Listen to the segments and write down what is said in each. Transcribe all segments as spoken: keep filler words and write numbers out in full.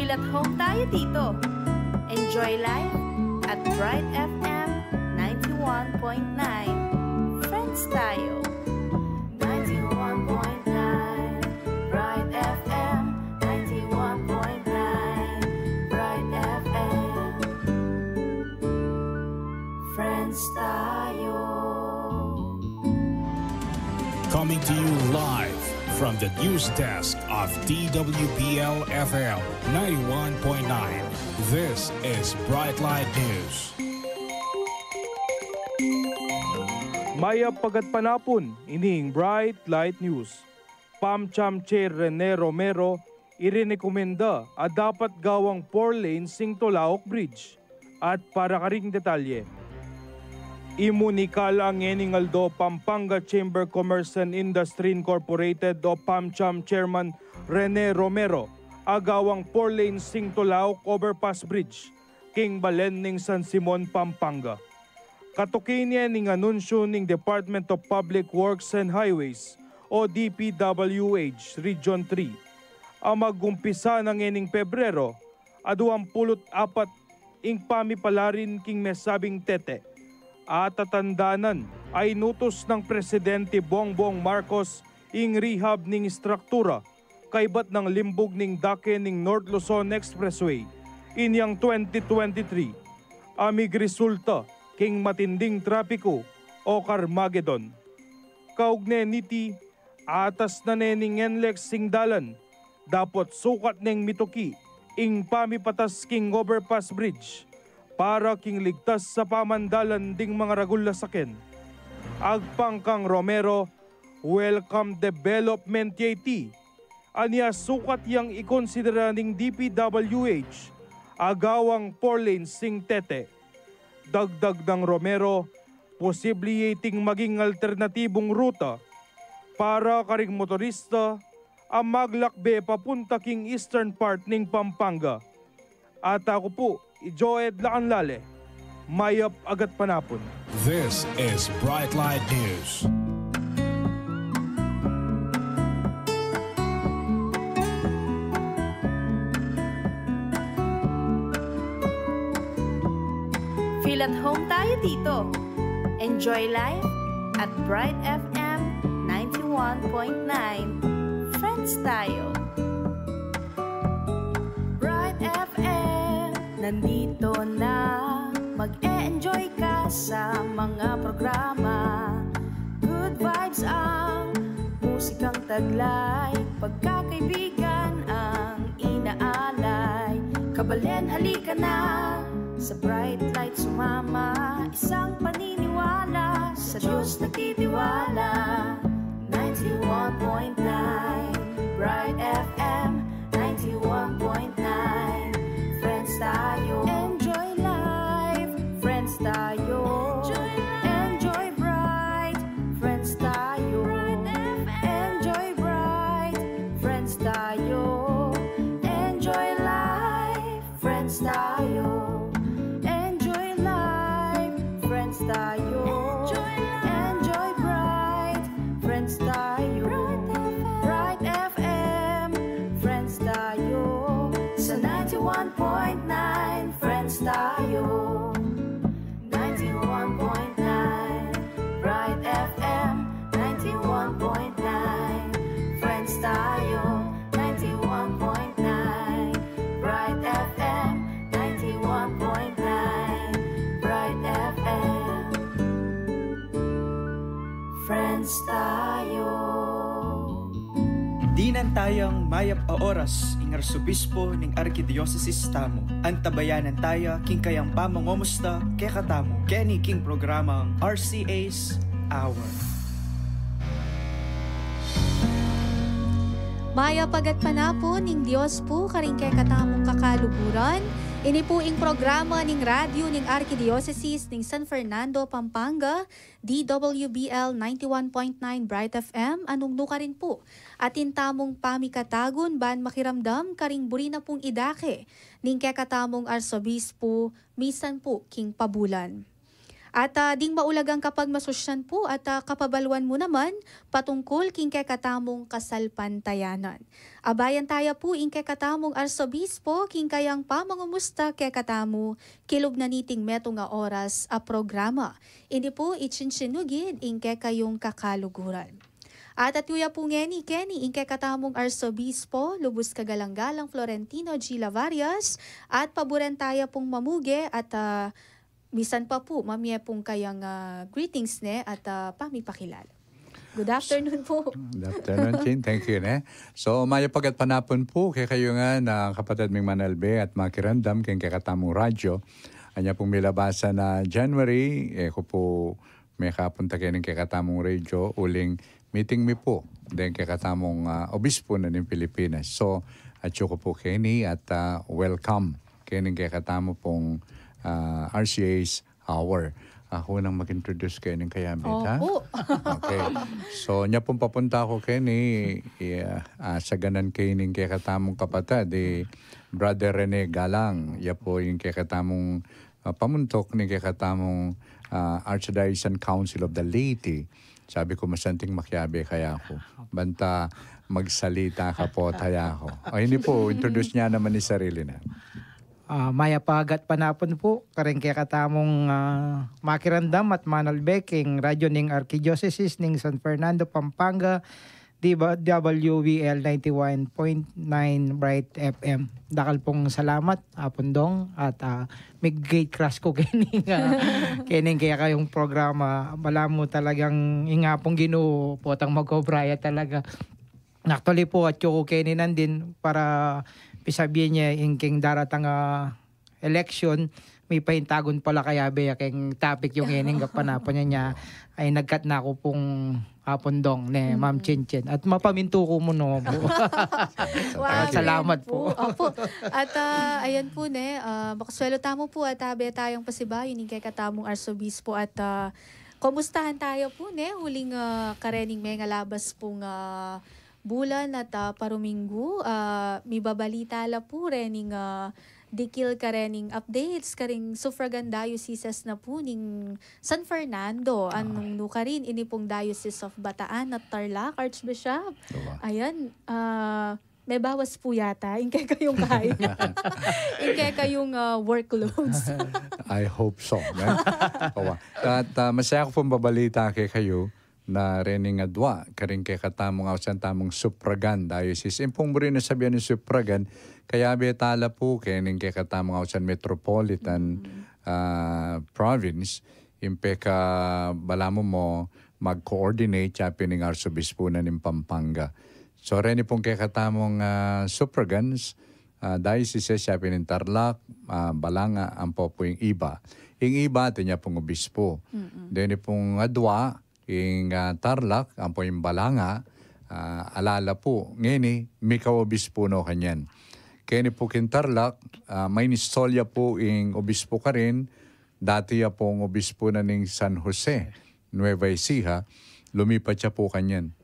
At home tayo dito. Enjoy life at Bright F M ninety-one point nine. Friends tayo. Ninety-one point nine Bright F M, ninety-one point nine Bright F M. Friends tayo. Coming to you live from the news desk of D W B L F M ninety-one point nine. This is Bright Light News. Mayap a gatpanapun, ini ing Bright Light News. PAMCHAM Chair Rene Romero irekomenda a dapat gawang four lanes ing Tulaok Bridge. At para karing detalye, imunikal a ngening aldo Pampanga Chamber Commerce and Industry Incorporated o PAMCHAM Chairman Rene Romero a gawang four lanes ing Tulaok Overpass Bridge king balen ning San Simon, Pampanga. Katuki ne ning anunsyu ning Department of Public Works and Highways o D P W H Region three a magumpisa na ngening Pebrero a duang pulu't apat ing pamipalarin king mesabing tete. At tatandanan a inutus nang Presidente Bongbong Marcos ing rehab ning istruktura kaybat nang limbug ning dake ning North Luzon Expressway inyang twenty twenty-three a migresulta king matinding trapiku o Carmageddon. Kaugne niti, atas na ne ning NLEX ing dalan dapot sukat neng mituki ing pamipatas king overpass bridge para king ligtas a pamandalan ding mangaragul a saken. Agpang kang Romero, welcome development ya iti. Anya sukat yang ikonsidera ning D P W H a gawang four lanes ing tete. Dagdag nang Romero, posible ya iting maging alternatibung ruta para karing motorista a maglakbe papunta king eastern part ning Pampanga. At aku pu i Joed Lacanlale. Mayap a gatpanapun. This is Bright Light News. Feel at home tayo dito. Enjoy life at Bright F M ninety-one point nine. Friends tayo. Bright F M, nandito na. Mag-e-enjoy ka sa mga programa. Good vibes ang musikang taglay. Pagkakaibigan ang inaalay. Kabalen, halika na. Sa Bright Light sumama. Isang paniniwala. Sa Diyos nagtitiwala. Ninety-one point nine Bright F M, ninety-one point nine. Friends tayo. Enjoy life. Friends tayo. Enjoy life. Enjoy bright. Friends tayo. Bright F M. Enjoy bright. Friends tayo. Enjoy life. Friends tayo. Enjoy life. Friends tayo. Enjoy life. Enjoy bright. Friends tayo. Bright F M. Bright F M. Friends tayo. Sa ninety-one point nine, Friends tayo. Ninety-one point nine Bright F M, ninety-one point nine Friends tayo, ninety-one point nine Bright F M, ninety-one point nine Bright F M. Friends tayo. Dinan tayang mayap a oras ing Arsobispo ning Arkidiosesis tamu. Antabayanan taya king kayang pamangomusta kekatamu. Keni king programang R C A's Hour. Mayap a gatpanapun ning Dios pu karing kekatamung kakaluguran. Ini pu ing programa ning radyu ning Arkidiosesis ning San Fernando, Pampanga, D W B L ninety-one point nine Bright F M, a nung nukarin pu atin tamung pamikatagun ban makiramdam karing buri na pung idake ning kekatamung Arsobispo misan pu king pabulan. At, ah, ding maulagang kapagmasusyan pu at, ah, kapabaluan mu naman patungkul king kekatamung kasalpantayanan. Abayan taya pu ing kekatamung Arsobispo king kayang pamangumusta kekatamu kilub na niting metung a oras a programa. Ini pu i Chinchin Ugid, ing kekayung kakaluguran. At atyu ya pu ngeni keni ing kekatamung Arsobispo, lubus kagalang-galang Florentino G. Lavarias, at paburen taya pung mamuge at, ah, misan pa pu mamie pung kayang, ah, greetings ne at, ah, pamipakilala. Good afternoon po. Good afternoon, Chin. Thank you, ne? So, mayap a gatpanapun pu kekayu ngan, kapatad ming manalbe at makiramdam keng kekatamung radyo. Anya pung milabasan a January, e ku pu mekapunta keni king kekatamung radyo uling meeting mi pu deng kekatamung, ah, obispo na ning Pilipinas. So, atyu ku pu keni at, ah, welcome keni king kekatamu pung, ah, R C A's Hour. Aku nang mag-introduce keni kaya, Beta? Opo. Okay. So, nya pung papunta ku keni, i, ah, saganan keni king kekatamung kapatad, i Brother Rene Galang. Ya pu ing kekatamung, ah, pamuntuk ning kekatamung, ah, Archdiocesan Council of the Laity. Sabi ku, masanting makiabe kaya ku. Banta magsalita ka pu taya ku. O, ini pu, introduce ne naman ing sarili na. Ah, mayap a gatpanapun pu kareng kekatamung, ah, makiramdam at manalbe king radyo ning Arkidiosesis ning San Fernando, Pampanga, di ba, W V L ninety-one point nine Bright F M. Dakal pung salamat, Apun Dong, at, ah, mig-gate crash ku kening, ah, kening kekayung programa. Balamu talagang ing Apung Ginu potang mag-obra ya talaga. Actually pu, atyu ku keni nandin para pisabyan ye ing king daratang a election, mipaintagun pala kayabe ya keng topic yu ngening gatpanapun. Nya, ay nagkat na ku pung Apun Dong, ne, Ma'am Chinchin. At mapamintu ku mu no pu. Wow, salamat pu. Opo. At, ah, ayan pu, ne, ah, makasuelo tamu pu at abe tayang pasibayu ning kekatamung Arsobispo at, ah, kumustahan taya pu, ne, uling, ah, karening mengalabas pung, ah, bulan at, ah, paruminggu, ah, mibabalita la pu rening, ah, dikil karening updates karing suffragan dioceses na pu ning San Fernando. Ah. Nung nukarin, ini pung Diocese of Bataan at Tarlac, Archbishop. Ayan, ah, mebawas pu yata ing kekayung kai. Ing kekayung, ah, workloads. I hope so, ne? At, ah, masaya ku pung babalita kekayu na rening adua karing kekatamung ausan tamung suffragan diocese. Ing pung buri na sabian ning suffragan, kayabe tala pu kening kekatamung ausan metropolitan, ah, province, ing peka balamu mo mag-coordinate ya pin ning Arsobispo na ning Pampanga. So, reni pung kekatamung, ah, suffragans, ah, dioceses ya pin ning Tarlac, ah, Balanga, ampo pu ing iba. Ing iba, atin ya pung obispo. Deni pung adua, ing, ah, Tarlac, ampo ing Balanga, ah, ala la pu. Ngeni, mika obispo no kanyan. Keni pu king Tarlac, ah, mainstall ya pu ing obispo karin, dati ya pung obispo na ning San Jose, Nueva Ecija, lumipat ya pu kanyan.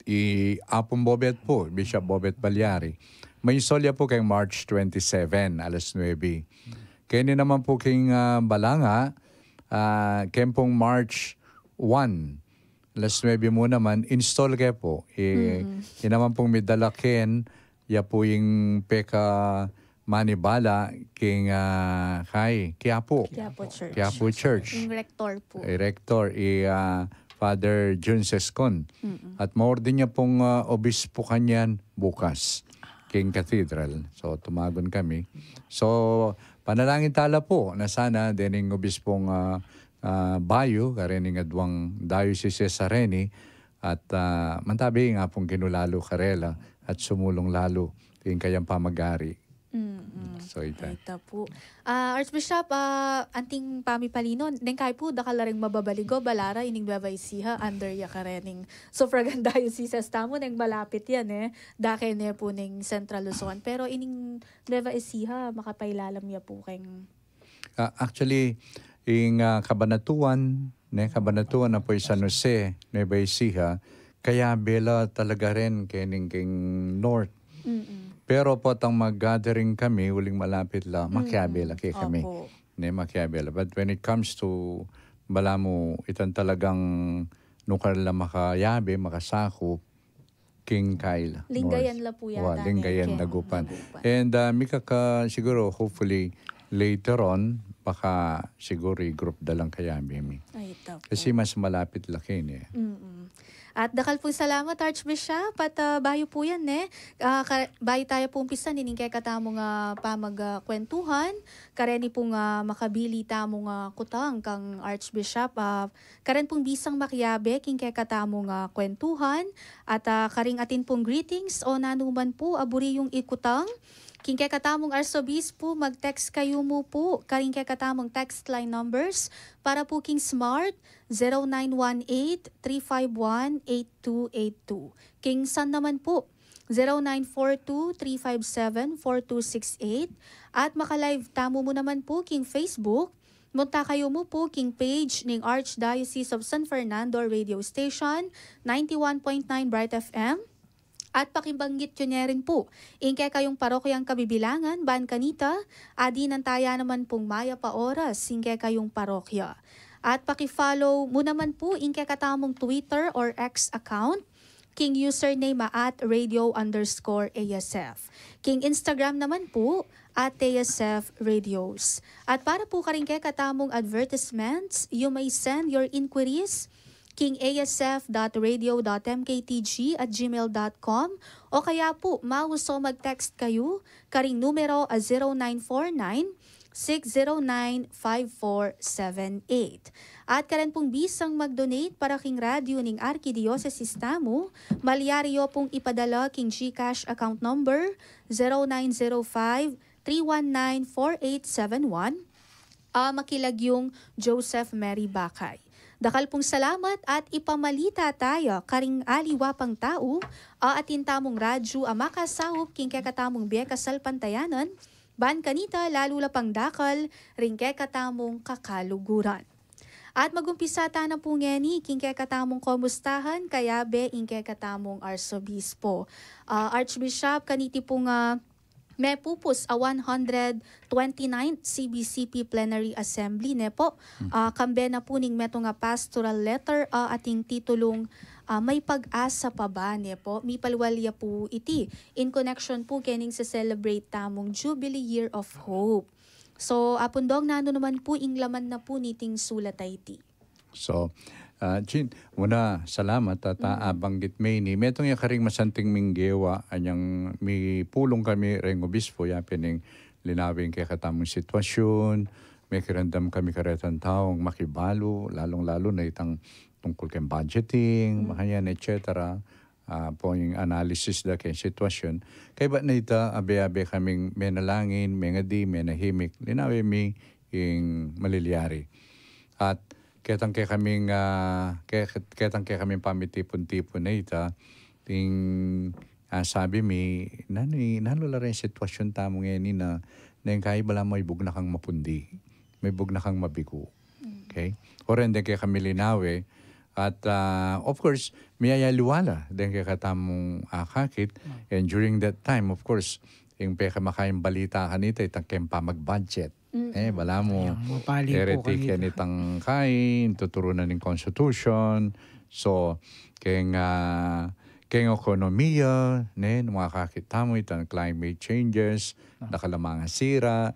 I Apung Bobet pu, Bishop Bobet Baliari. Mainstall ya pu keng March twenty-seven, alas nuebe. Keni naman pu king, ah, Balanga, ah, keng pung March one, alas nuebe mu naman, install ke pu. I, i naman pung midala ken, ya pu ing peka manibala king, ah, kay Quiapo. Quiapo Church. Quiapo Church. Ing rector pu. I rector, i, ah, Father Jun Sescon. At maordin ya pung, ah, obispo kanyan bukas king cathedral. So, tumagun kami. So, panalangin tala pu na sana dening obispong, ah, ah, bayu karening aduang diocese sa reni, at, ah, mantabi ing Apung Ginu lalu karela at sumulung lalu king kayang pamagari. Mm-mm. So, ita. Ita pu. Ah, Archbishop, ah, anting pamipalino, deng kai pu, dakal la ring mababaligo, bala ra ining Nueva Ecija, under ya karening suffragan dioceses tamu, neng malapit yan e. Dake ne pu ning Central Luzon. Pero ining Nueva Ecija, makapailalam ya pu keng Ah, actually, ing, ah, Cabanatuan, ne, Cabanatuan ampo i San Jose, Nueva Ecija, kayabe la talaga rin kening king north. Mm-mm. Pero potang mag-gathering kami, uling malapit la, makiabe la kekami. Opo. Ne, makiabe la. But when it comes to balamu itang talagang nukal la makayabe, makasakup, king kaila. Linggayan la pu yata, linggayan, nagupan. And, ah, mikaka, siguro, hopefully, later on, baka siguro i-group da lang kayabe mi. Kasi mas malapit la keni, eh. At dakal pung salamat, Archbishop, at, ah, bayu pu yan, eh. Ah, ka-, bayu tayu pung umpisan ining kekatamung, ah, pamagkwentuhan, kareni pung, ah, makabili tamung, ah, kutang kang Archbishop, ah, karen pung bisang makiabe king kekatamung, ah, kwentuhan, at, ah, karing atin pung greetings o nanu man pu a buri yung ikutang king kekatamung arsobispu, mag-text kayu mu pu karing kekatamung text line numbers para pu king Smart, zero nine one eight, three five one, eight two eight two. King Sun naman pu, zero nine four two, three five seven, four two six eight. At maka-live tamu mu naman pu king Facebook, munta kayu mu pu king page ning Archdiocese of San Fernando Radio Station, ninety-one point nine Bright F M. At pakibanggit yu ne rin pu ing kekayung parokyang kabibilangan, ban kanita, adinan taya naman pung mayap a oras ing kekayung parokya. At paki-follow mu naman pu ing kekatamung Twitter or X account, king username a at radio underscore A S F. King Instagram naman pu, at A S F Radios. At para pu karing kekatamung advertisements, you may send your inquiries king A S F dot radio dot M K T G at gmail dot com, o kaya pu, mau so mag-text kayu karing numero a zero nine four nine, six zero nine, five four seven eight. At karen pung bisang mag-donate para king radyu ning arkidiosesis tamu, malyari yu pung ipadala king GCash account number zero nine zero five, three one nine, four eight seven one, a makilagyung Joseph Mary Bakay. Dakal pung salamat at ipamalita taya karing aliwa pang tau a atin tamung radyu a makasaup king kekatamung bie kasalpantayanan, ban kanita lalu la pang dakal ring kekatamung kakaluguran. At mag-umpisa ta na pu ngeni king kekatamung komustahan, kayabe ing kekatamung arsobispo. Ah, Archbishop, kaniti pung, ah, mepupus a one hundred twenty-ninth C B C P Plenary Assembly, ne po? Ah, kambe na pu ning metung a pastoral letter, ah, ating titulung, ah, May Pag-asa Pa Ba, ne po? Mipalwal ya pu iti in connection pu kening se-celebrate tamung Jubilee Year of Hope. So, Apung Dong, nanu naman pu ing laman na pu niting sulat a iti? So, ah, Jean, una, salamat at, ah, abanggit me ini. Metung ya karing masanting ming gewa, anyang mipulung kami reng obispo, ya pin ing linawin kekatamung sitwasyun, mekiramdam kami karetang taung makibalu, lalung-lalu na itang tungkul keng budgeting, makanyan, et cetera. Ah, pung analysis da keng sitwasyun. Kaybat na ita, abe-abe kaming menalangin, mengadi, menahimik. Linawe mi ing malilyari. At ketang kekaming, ah, ke-, ketang kekaming pamitipun-tipun na ita, ing, ah, sabi mi, nanu, nanu la reng sitwasyun tamu ngeni na, neng kai balamu ibug na kang mapundi, ibug na kang mabiku. Okay? O ren deng kekami linawe. At, ah, of course, miyayaliwa la deng kekatamung akakit. And during that time, of course, ing pekamakaing balita kanita, itang keng pamag-budget. Eh, balamu, ereti kanitang kai, tuturunan ning constitution. So, keng, ah, keng ekonomiya, ne, nung akakit tamu, itang climate changes, dakal a mangasira,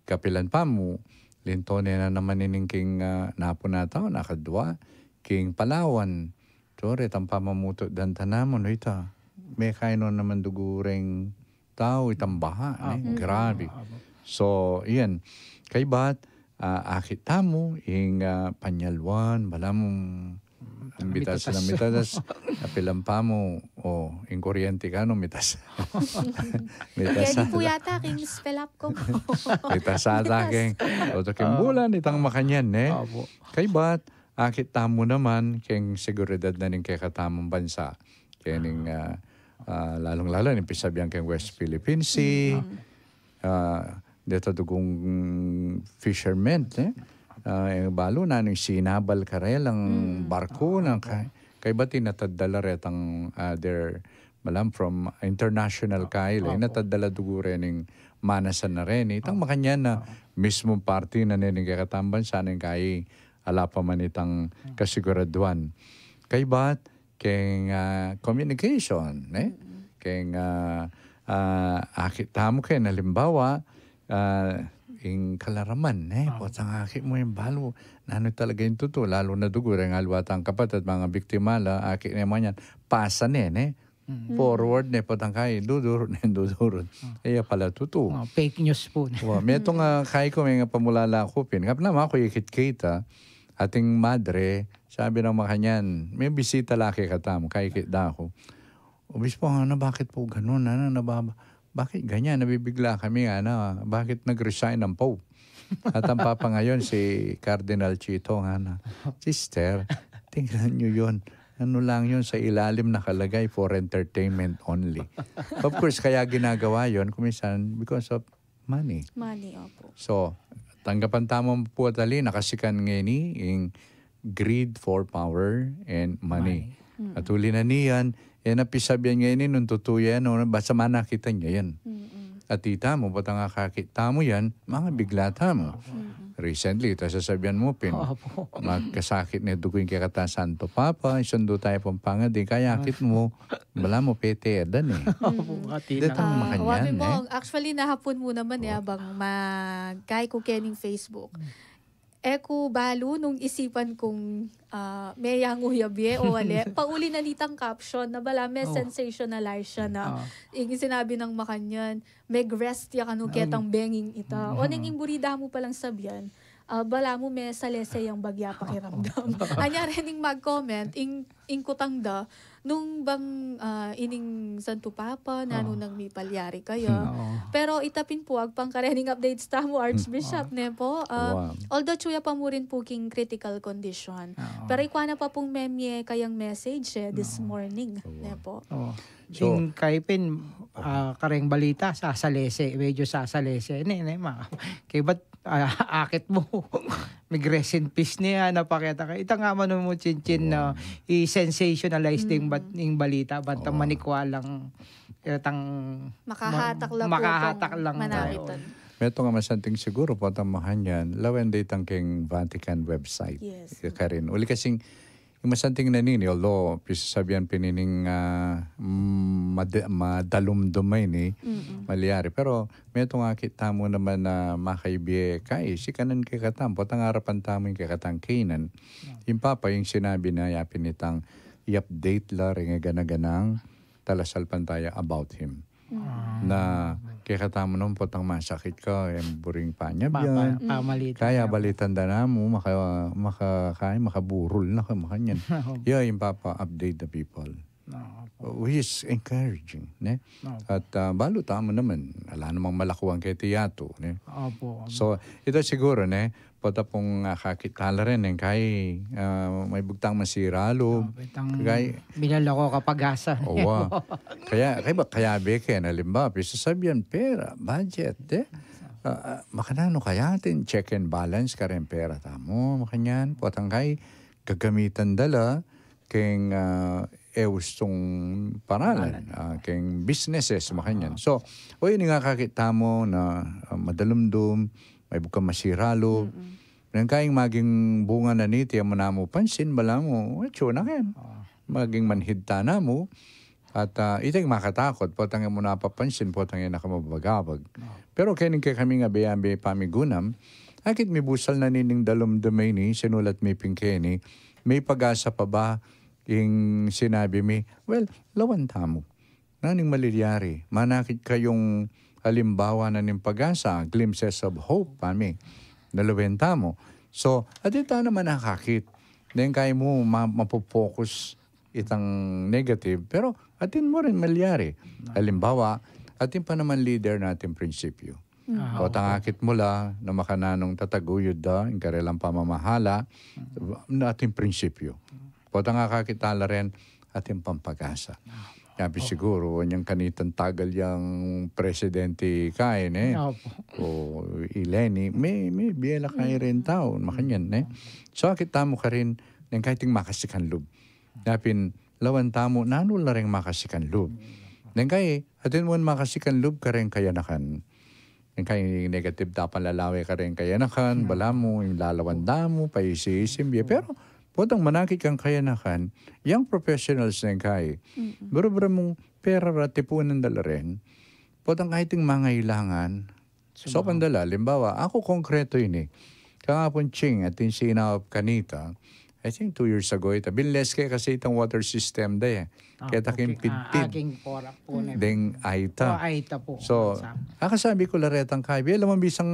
kapilan pa mu, linto ne na naman ining king, ah, Napu na tau, nakadua, king Palawan. So, retang pamamutu danta namu, no, ita. Mekaino naman dugu reng tau, itang baha, ne? Grabe. So, iyan. Kaybat, ah, akit tamu, ing, ah, panyalwan, balamu, mitatas la, mitatas. Kapilan pa mu, o, ing kuryente kanu, mitas. Mitas. Kaya di pu yata king spelap ku. Mitas ata keng, oto keng bulan, itang makanyan, ne? Kaybat, akit tamu naman, keng seguridad na ning kekatamung bansa. Kening, ah, ah, lalung-lalu, ning pisabian keng West Philippine Sea, ah, deta dugung fishermen, eh? Ah, e balu na ning sinabal karelang barku na ka-, kaybat tinatad da la retang, ah, their, malam from international kail, eh, inatad da la dugu rening manasan na reni. Itang makanyan na mismung parti na ne ning kekatamung bansa ning kai, Ala pa man itang kasiguraduan. Kaybat, keng, ah, communication, ne? Keng, ah, ah, akit tamu keng alimbawa, ah, ing kalaraman, ne? Potang akit mu ing balu, nanu talaga ing tutu, lalu na dugu, reng aliwa tang kapatad, mga biktima la, akit ne man yan, pasa ne, ne? Forward ne, potang kai, dudurut ne, dudurut. E ya pala tutu. Fake news pu ne. Wa, metung a kai ku, mengapamulala ku pin. Kapag naman aku ikit kita, ating madre, sabi nang makanyan, me bisita la kekatamu, kaikit da ku. Obispo, ngana, bakit po ganun? Ngana, nababa-, bakit ganyan? Nabibigla kami, ngana, bakit nag-resign ang Pope? At ang Papa ngayon, si Cardinal Chito, ngana, sister, tingnan niyo yun. Ano lang yun, sa ilalim nakalagay, for entertainment only. Of course, kaya ginagawa yun, kuminsan, because of money. Money, opo. So, tanggapan tamu pu tali, nakasikan ngeni ing greed for power and money. At uli na niyan, e na pisabian ngeni nung tutu ya, no, basta manakitan ya yan. At ita mu, potang akakit tamu yan, mangabigla tamu. Recently, ita sasabian mu pin, magkasakit ne dugu ing kekatang Santo Papa, isundu taya Pampanga, di kaya akit mu, balamu pete ya dan e. Opo, ati na. Detang makanyan, wabi mu, e. Actually, nahapun mu naman, e, abang magkai ku kening Facebook. E ku balu nung isipan kung, ah, meyangu ya bie o ali. Pauli na nitang caption na bala me sensationalize ya na. Ing sinabi nang makanyan, me-rest ya kanu ketang benging ita. O neng ing buri da mu palang sabian, ah, balamu me salese yang bagya pakiramdam. Anya rening mag-comment, ing, ing kutang da, nung bang, ah, ining Santo Papa, nanu nang mipalyari kaya. Pero ita pin pu, agpang karening updates tamu, Archbishop, ne po? Ah, although atsu ya pa mu rin pu king critical condition. Pero ikwa na pa pung memye kayang message, e, this morning, ne po? So, ing kai pin, ah, kareng balita, sasalese, medyo sasalese ne, ne, ma-, kaybat, ah, akit mu, mag-rest in peace ne, ah, napakita ka. Ita nga man mu, Chinchin, na i-sensationalize ding bat-, ing balita, bantang manikwa lang, itang makahatak lang, makahatak lang manakitan. Metung a masanting siguru, potang makanyan, lawen da itang keng Vatican website. Yes. Karin. Uli kasing, ing masanting na nini, although pisasabian pin ining, ah, mm, mad-, madalumdum a ini, malyari. Pero metung akit tamu naman na makaibie kai, sikanan kekatamu, potang arapan tamu ing kekatang keynan. Ing Papa, ing sinabi na ya pin itang i-update la ring gana-ganang talasalpantaya about him. Na kekatamu naman potang masakit ka, e mu buring panyabyan. Kaya balitan da namu, maka-, maka-, kaya makaburul na ka, makanyan. Ya, ing Papa, update the people. Which is encouraging, ne? At, ah, balu tamu naman, ala namang malakuan keti yatu, ne? Opo, opo. So, ita siguru, ne, pota pung, ah, akakit tala rin, e, kai, ah, maibugtang masira lub. Kai, minalako ka pag-asa. Owa. Kaya, kaya ba, kaya beke, na limba, pisasabian pera, budget, e? Ah, ah, makananu kaya atin check and balance kareng pera tamu, makanyan, potang kai, gagamitan da la, keng, ah, e ustung paralan, ah, keng businesses, makanyan. So, o ini nga akakit tamu na, ah, madalumdum, maibugtang masira lub. Neng kai maging bunga na niti, e mu namu pansin, balamu, e, atsu na ken. Maging manhid ta namu, at, ah, ita ing makatakut, potang e mu na papansin, potang e na ka mabagabag. Pero keni kekaming abe-abe pamigunam, akit mibusal na nining dalumdum a ini, sinulat mi pin keni, me pag-asa pa ba ing sinabi mi? Well, lawan tamu. Nanu ing malilyari? Manakit kayung alimbawa na ning pag-asa, glimpses of hope, pami. Na lawen tamu. So, atin ta naman akakit. Neng kai mu ma-, mapopokus itang negative, pero atin mu rin malyari. Alimbawa, atin pa naman lider na ating prinsipyo. Potang akit mu la na makananung tataguyud da ing karelang pamamahala, na ating prinsipyo. Potang akakit tala rin ating pampag-asa. Tapi siguru, nyang kanitang tagal yang presidente kain, e? O i Leni, me, me bie la kain rin tau, makanyan, e? So, akit tamu karin, neng kai ting makasikan lub. Napin, lawan tamu, nanu la ring makasikan lub. Neng kai, atin mu makasikan lub kareng kayanakan. Ing kai negative tapan lalawe kareng kayanakan, balamu, ing lalawan da mu, paisi-isi mu bie. Pero, potang manakit kang kayanakan, yang professionals neng kai, buru-buru mung pera ra tipunan da la rin. Potang kaiting mangailangan, sopan da la, limbawa, aku konkreto ini. Kangapun Ching, atin sinaup kanita, I think two years ago ita. Binles ke kasi itang water system da e. Keta king pidpid. Aking pora pu ne. Deng aita. O, aita pu. So, akasabi ku la retang kai, bie la man bisang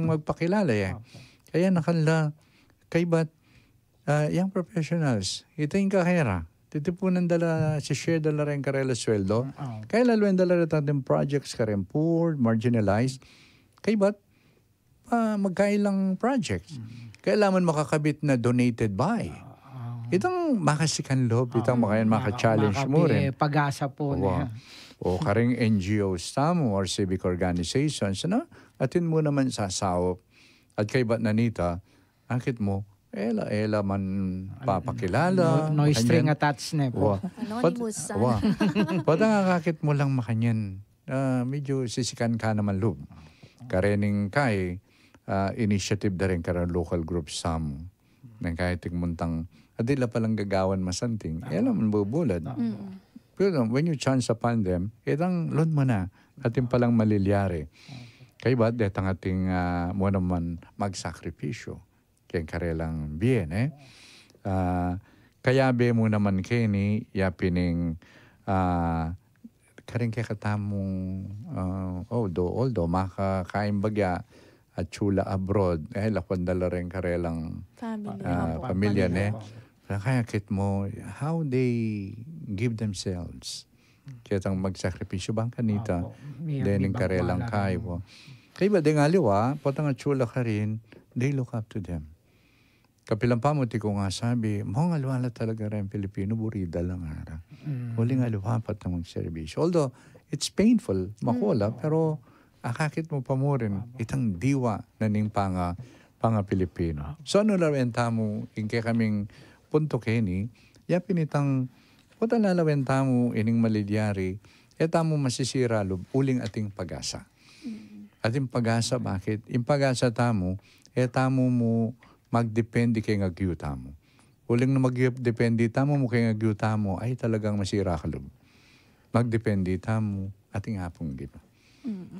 magpakilala e. Kaya nakanla, kaybat, ah, yang professionals, ita ing kakera. Titipunan da la, si-share da la rin karela sueldo. Kaya laluen da la retang projects kareng poor, marginalized. Kaybat, ah, magkailang projects. Kailangan makakabit na donated by. Itang makasikan loob, itang makayan, maka-challenge mu rin. Pag-asa pu ne. O kareng N G Os tamu or civic organizations, na? Atin mu naman sasaup. At kaybat na nita, akit mu, ela, ela man papakilala, no, no string attached ne pu. Anonymous sana. Potang akakit mu lang makanyan, ah, medyo sisikan ka naman lub. Karening kai, ah, initiative da rin kareng local groups tamu. Neng kai tingmuntang, at di la palang gagawan masanting, ela man bubulad. Pero when you chance upon them, itang lun mu na, atin palang malilyari. Kaybat, detang atin, ah, mu naman magsakripisyo keng karelang bie, ne? Ah, kayabe mu naman keni, ya pin ing, ah, kareng kekatamung, ah, although, although makakain bagya, atiu la abroad, e, lakwan da la rin karelang, ah, pamilya, ne? Kaya akit mu, how they give themselves. Ketang magsakripisyo bang kanita, dening karelang kai pu. Kaybat deng aliwa, potang atiu la karin, they look up to them. Kapilan pa mu, atiu kung asabi, mung aliwa la talaga reng Pilipino, buri da la ngara. Uling aliwa pa tang magserbisyo. Although, it's painful, maku la, pero akakit mu pa mu rin, itang diwa na ning panga, panga-Pilipino. So, anu lawen tamu, ing kekaming punto keni, ya pin itang, potang lalawen tamu ining malilyari, e tamu masisira lub, uling atin pag-asa. Atin pag-asa, bakit? Ing pag-asa tamu, e tamu mu magdepende keng agyu tamu. Uling nung magdepende tamu mu keng agyu tamu, ay talagang masira ka lub. Magdepende tamu atin Apung Ginu.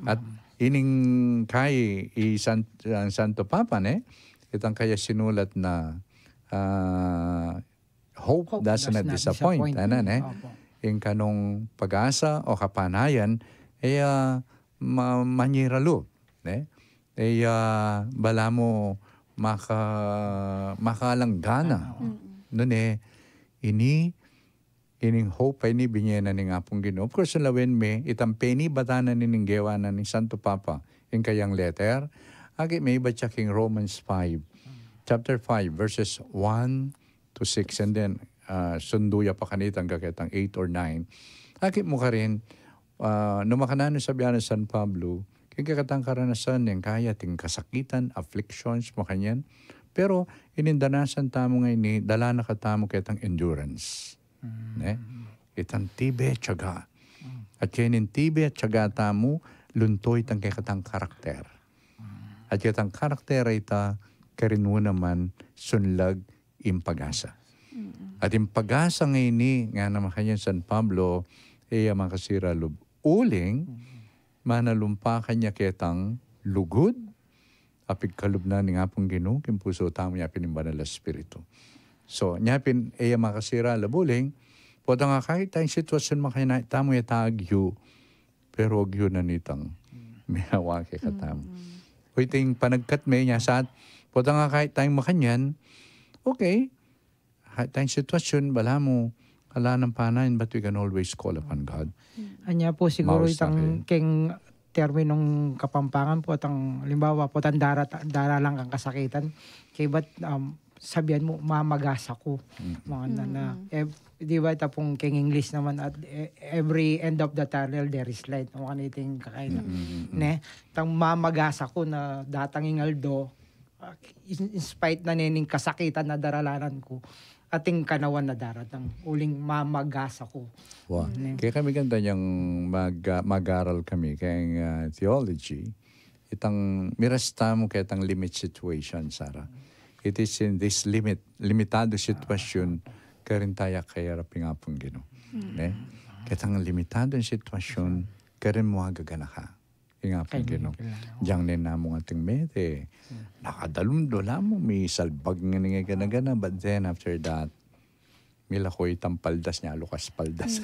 At ining kai i San-, ang Santo Papa, ne, itang kaya sinulat na, ah, hope does not disappoint, ana, ne? Ing kanung pag-asa o kapanayan, e, ah, ma-, manyiralu, ne? E, ah, balamu maka-, makalanggana. Nune, ini, ining hope a ini binie na ning Apung Ginu. Of course, lawen me, itang penibatan na ning gewa na ning Santo Papa, ing kayang letter, akit me ibat ya king Romans five, chapter five, verses one to six, and then, ah, sundu ya pa kanita angga ketang eight or nine. Akit mu karin, ah, nung makananu sabyan nang San Pablo, keng kekatang karanasan, neng kaya atin kasakitan, afflictions, makanyan. Pero, ining danasan tamu ngeni, dala na katamu ketang endurance. Ne? Itang tibe tiyaga. At kening tibe tiyaga tamu, lunto itang kekatang karakter. At ketang karakter a ita, karin mu naman, sunlag ing pag-asa. At ing pag-asa ngeni, ngana makanyan San Pablo, e ya makasira lub, uling manalumpa kanya ketang lugud a pigkalub na ning Apung Ginu king pusu tamu, nya pin ning Banal a Espiritu. So, nya pin, e ya makasira lub, uling, potang akakit tang sitwasyun makanyan, tamu ya tagyu, pero agyu na nitang miyawa kekatamu. O iting panagkat me nya sat, potang akakit tang makanyan, okay, akakit tang sitwasyun, balamu ala nang panayan, but we can always call upon God. Anya pu siguru itang keng terminong Kapampangan, potang, limbawa, potang dara-, daralan kang kasakitan, kaybat, um, sabyan mu, mamagasa ku. Mga na, na, e, di ba, ita pung keng English naman, at, e, every end of the tunnel, there is light. Mga kaniting kakain. Ne? Tang mamagasa ku na datang ing aldo, ah, in, in spite na nening kasakitan na daralanan ku, ating kanawan na daratang, uling mamagasa ku. Wa. Kaya kami ganda niyang mag-, ah, mag-aral kami keng, ah, theology. itang miras tamu ketang limit situation, Sarah. It is in this limit, limitado sitwasyun, karin taya kayarap ing Apung Ginu. Ne? Ketang limitado sitwasyun, karin mu agaganaka ing Apung Ginu. Diang ne namu ating mete, nakadalum do la mu, misalbag ngeni gana-gana, but then after that, milako itang paldas nya, lukas paldas.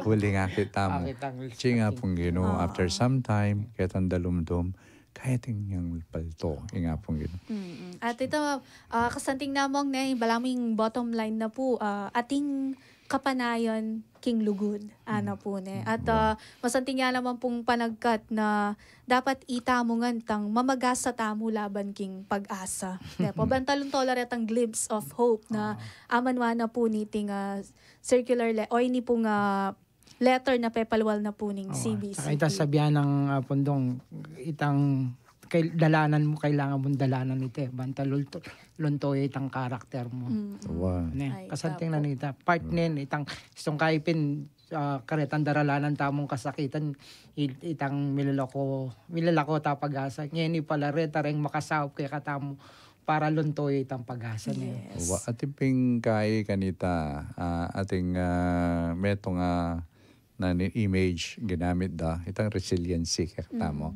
Uling akit tamu, cing Apung Ginu, after some time, ketang dalumdum, kaya atin yang palto ing Apung Ginu. At ita, kasanting na mung ne, balamu ing bottom line na pu, ating kapanayan king lugud, ana pu ne. At masanting ya naman pung panagkat na dapat itamu ngan tang mamagasa tamu laban king pag-asa. Nepo, bang talunto la retang glimpse of hope na amanwa na pu niting circular le, o ini pung letter na pepalwal na pu ning C B C. Saka ita sabian nang pundong itang dalanan mu, kailangan mung dalanan ita e. Bang talunto itang karakter mu. Kasanting na nita. Part nin itang istung kaipin karetang daralanan tamung kasakitan, itang milalako, milalako ta pag-asa. Ngeni pala reta reng makasaup kekatamu para lunto ya itang pag-asa ne. Wa, atin pin kai kanita, atin metung a nanu, image ginamit da, itang resiliency kekatamu.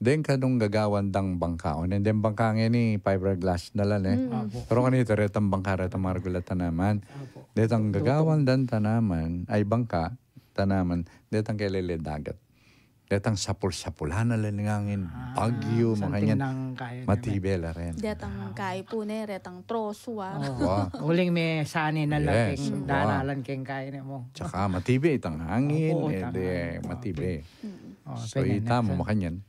Deng kanung gagawan dang bangka. O, deng bangka ngeni, fiberglass na la ne. Pero kanita retang bangka, retang maragul a tanaman. Detang gagawan dang tanaman, ay bangka, tanaman, detang kelele dagat. Detang sapul-sapulan na la ning angin, bagyu, makanyan, matibe la ren. Detang kai pu ne, retang trosu a. Uling me sane na la keng daralan keng kai ne mu. Saka matibe itang angin, e de matibe. So itamu makanyan.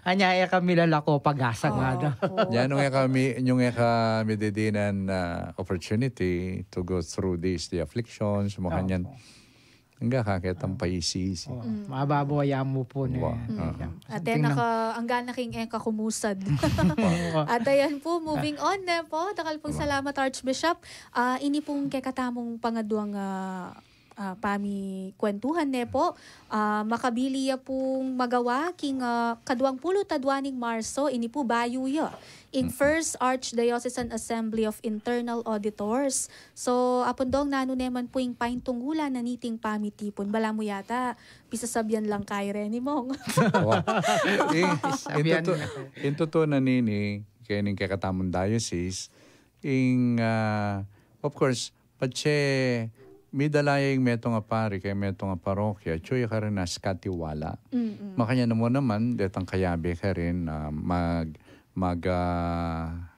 Anya e kami lalako pag-asa nga da. Nya nung e kami, nung e kami didinan opportunity to go through these, the afflictions, makanyan. Angga ka ketang paisi-isi. Mababo a yamu pu ne. At e na ka, angga na king e ka kumusad. At ayan pu, moving on ne po. Dakal pung salamat, Archbishop. Ini pung kekatamung pangaduang pamikwentuhan ne po. Makabili ya pung magawa king kaduang pulu't adua ning Marso, ini pu bayu ya ing First Archdiocesan Assembly of Internal Auditors. So, Apung Dong, nanu ne man pu ing paintungulan na niting pamitipun? Balamu yata pisasabian lang kai reni mung. Ing tutu na nini, keni ing kekatamung diocese, ing, of course, patse midala ya ing metung a pari keng metung a parokya, atyu ya karin as katiwala. Makanyan mu naman, detang kayabe karin mag, mag,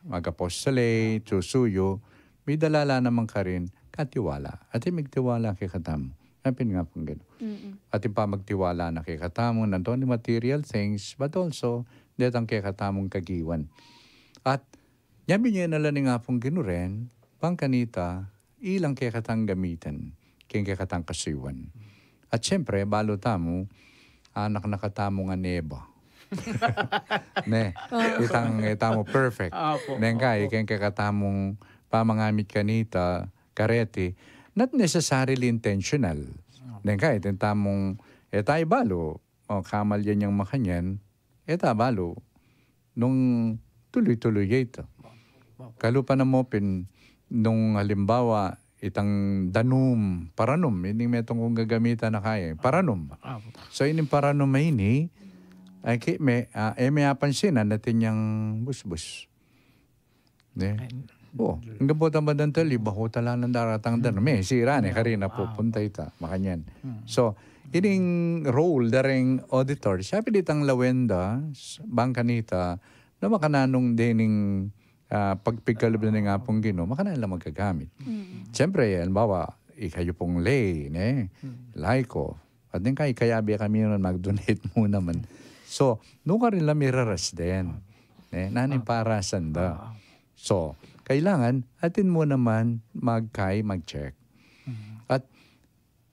mag-apostolate, susuyu, midala la naman karin katiwala. Atin migtiwala kekatamu. Atin pin nga pung ganu. Atin pamagtiwala na kekatamu, not only material things, but also detang kekatamung kagiwan. At nya binye na la ning Apung Ginu ren, bang kanita, ilang kekatang gamitan keng kekatang kasuyuan. At siyempre, balu tamu, anak na katamu ngan Eva. Ne, itang, itamu perfect. Neng kai, keng kekatamung pamangamit kanita, kareti, not necessarily intentional. Neng kai, itamu, e ta ibalu, o kamal ya yang makanyan, e ta balu nung tuluy-tuluy ya ita. Kalupa na mu pin nung halimbawa, itang danum, paranum, ining metung kung gagamitan na kai, paranum. So, ining paranum a ini, ay ki, me, e me apansinan atin yang busbus. Ne? O, anggang pu ta madantal, iba ho ta la nang daratang danum. Me, sira ne, karina pupunta ita, makanyan. So, ining role da reng auditor, siya pin itang lawen da, bang kanita, na makananu dening pagpigkalub na ning Apung Ginu, makananu la magagamit. Siyempre, halimbawa, ikayu pung lay, ne? Laiko, At neng kai, kayabe kami nung mag-donate mu naman. So, nukarin la miraras den. Ne? Nanu ing parasan da. So, kailangan, atin mu naman magkai, mag-check. At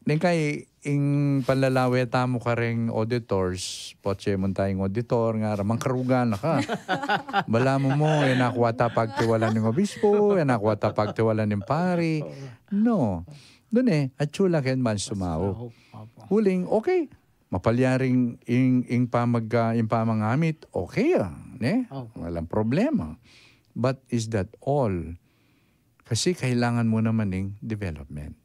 neng kai, ing panlalawe tamu kareng auditors, patse mu tayung auditor, ngara mangkarugan na ka. Balamu mu, e na ku ata pagtiwalan ning obispo, e na ku ata pagtiwalan ning pari. No. Dune, atyu la ken ban sumaup. Uling, okay. Mapalyaring ing, ing pamag-, ah, ing pamangamit, okay, ah, ne? Opo. Walang problema. But is that all? Kasi kailangan mo naman ning development.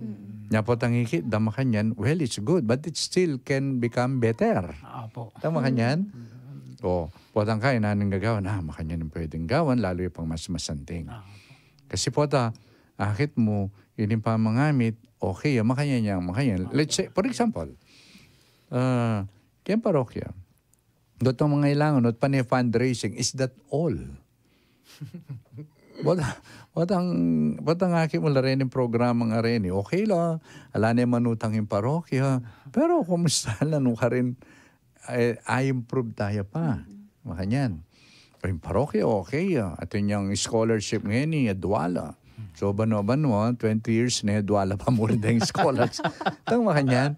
Mm. Nya potang ikit da makanyan, well, it's good, but it still can become better. Opo. Tama kanyan? Mm. O, potang kaya na ning gagawan, ah, makanyan ing pwedeng gawan, lalo ya pang mas masanting. Opo. Kasi pota, akit mu, ining pamangamit, okay, ah, makanyan yang, makanyan. Let's say, for example, ah, keng parokya, dotang mangailangan, ot pane fundraising, is that all? Bota, botang, botang akit mu la reni ing programa nga reni. Okay la, ala ne manutang ing parokya. Pero kumusta la nung karin, eh, i-improve taya pa. Mm. Makanyan. Ing parokya, okay, ah. Atin yang scholarship ngeni, adwa la. So, banwa-banwa, twenty years ne, adwa la pa mu rin deng scholars. Tang makanyan.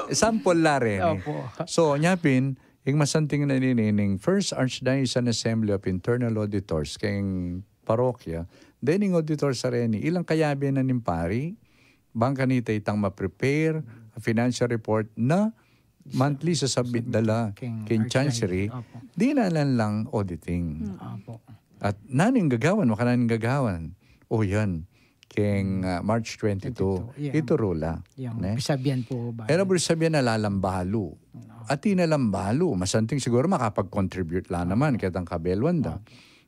Sample la reni. Opo. So, nya pin, ing masanting na nini, ning First Archdiocesan Assembly of Internal Auditors, keng parokya, dening auditors a reni, ilang kayabe na ning pari, bang kanita itang ma-prepare a financial report na monthly sasubmit da la keng chancery, dinalan lang auditing. Opo. At nanu ing gagawan, makananu ing gagawan. O yan, keng, ah, March twenty-two, ituru la. Yang pisabian pu ba? Era bu sabian na lalang balu. At ina lang balu, masanting siguru makapag-contribute la naman, ketang kabeluan da.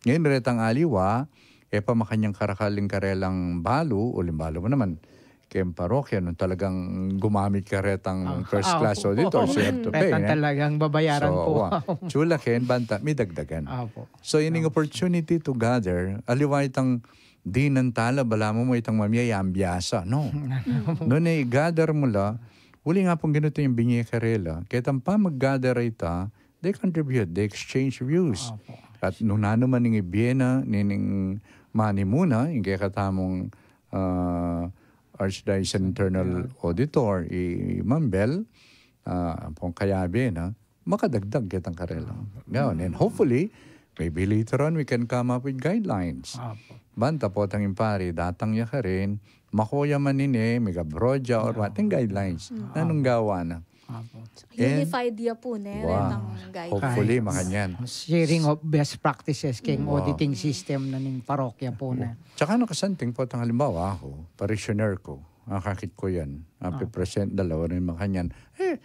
Ngayon, retang aliwa, e pa makanyang karakal ing karelang balu, uling balu mu naman, keng parokya, nung talagang gumamit ka retang first class auditor, so you have to pay, retang talagang babayaran pu. Chula ken, banta, midagdagan. Opo. So, ining opportunity to gather, aliwa itang dinan tala, balamu mu itang mamie, yang biasa, no? Nune i-gather mu la, uli nga pung ginutu yang binye karela, ketang pamag-gather ita, they contribute, they exchange views. Opo. At nung nanu man ing ibie na, nining manimuna, ing kekatamung, ah, Archdiocesan Internal Auditor, i Mambel, ah, ampong kayabe na, makadagdag ketang karela. Ngayon, and hopefully, maybe later on, we can come up with guidelines. Opo. Banta potang ing pari, datang ya karin, makuya man ini, migabroad ya, or what, ing guidelines. Nanung gawa na. Opo. Unified ya pu, ne, retang guidelines. Hopefully, makanyan. Sharing of best practices keng auditing system na ning parokya pu, ne. Tsaka nakasanting potang halimbawa aku, parishioner ku, akakit ku yan, api-present da la, o rin makanyan. Eh,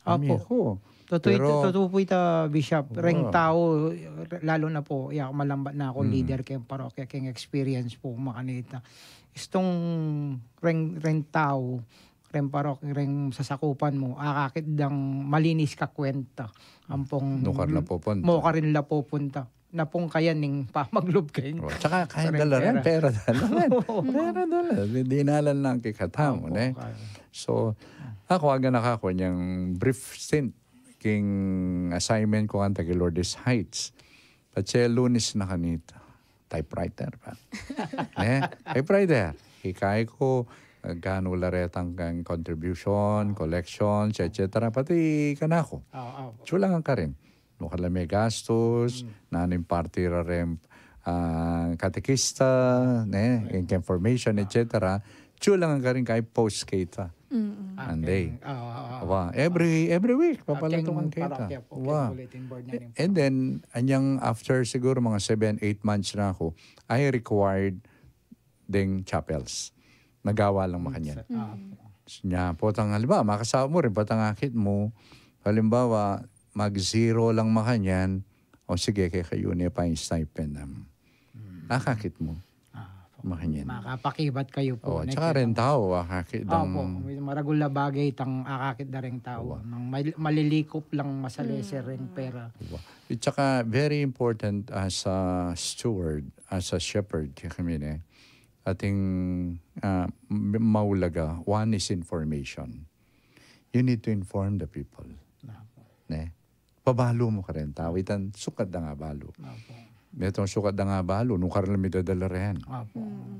Opo. Totoo pu ita, Bishop. Reng tau, lalo na pu, ya, malambat na aku leader keng parokya, keng experience pu makanita. Istung reng, reng tau, reng parokya, reng sasakupan mu, akakit dang malinis ka kwenta. Ampong nukar la pupunta. Nukar la pupunta. Napung kayan ning pamaglub keng. O, tsaka kaya da la rin, pera da la rin. Pera da la rin. Dinalan lang kekatamu, ne? So, aku, aga na kaku nyang brief stint king assignment ku kanita king Lourdes Heights. Patse Lunes na kanita. Typewriter pa. Ne? Typewriter. Ikay ku, ganu la retang kang contribution, collections, et cetera. Pati kanaku. Sulangan ka rin. Nung kala me gastus, nanu ing parti ra reng, ah, katekista, ne, ing information, et cetera. Sulangan ka rin kay post kita. Anday. Wa, every, every week, papalatungan kita. Wa. And then, anyang after siguro mga seven, eight months na aku, I required deng chapels. Nagawa lang makanyan. Nya, potang halimbawa, makasawa mu rin, potang akit mu, halimbawa, mag-zero lang makanyan, o sige, kekayu ne pa ing stipend namu. Akakit mu. Makanyan. Makapakibat kayu pu. O, tsaka reng tau, akakit dang. Opo, maragul a bagay itang akakit da reng tau. Nang mal-, malilikop lang, masaleser reng pera. Wa. At saka, very important as a steward, as a shepherd, kaya kami ne, ating, ah, m-, maulaga, one is information. You need to inform the people. Ne? Pabalu mu karen tau, itang sukat da nga balu. Itang sukat da nga balu, nukar la midadala ren.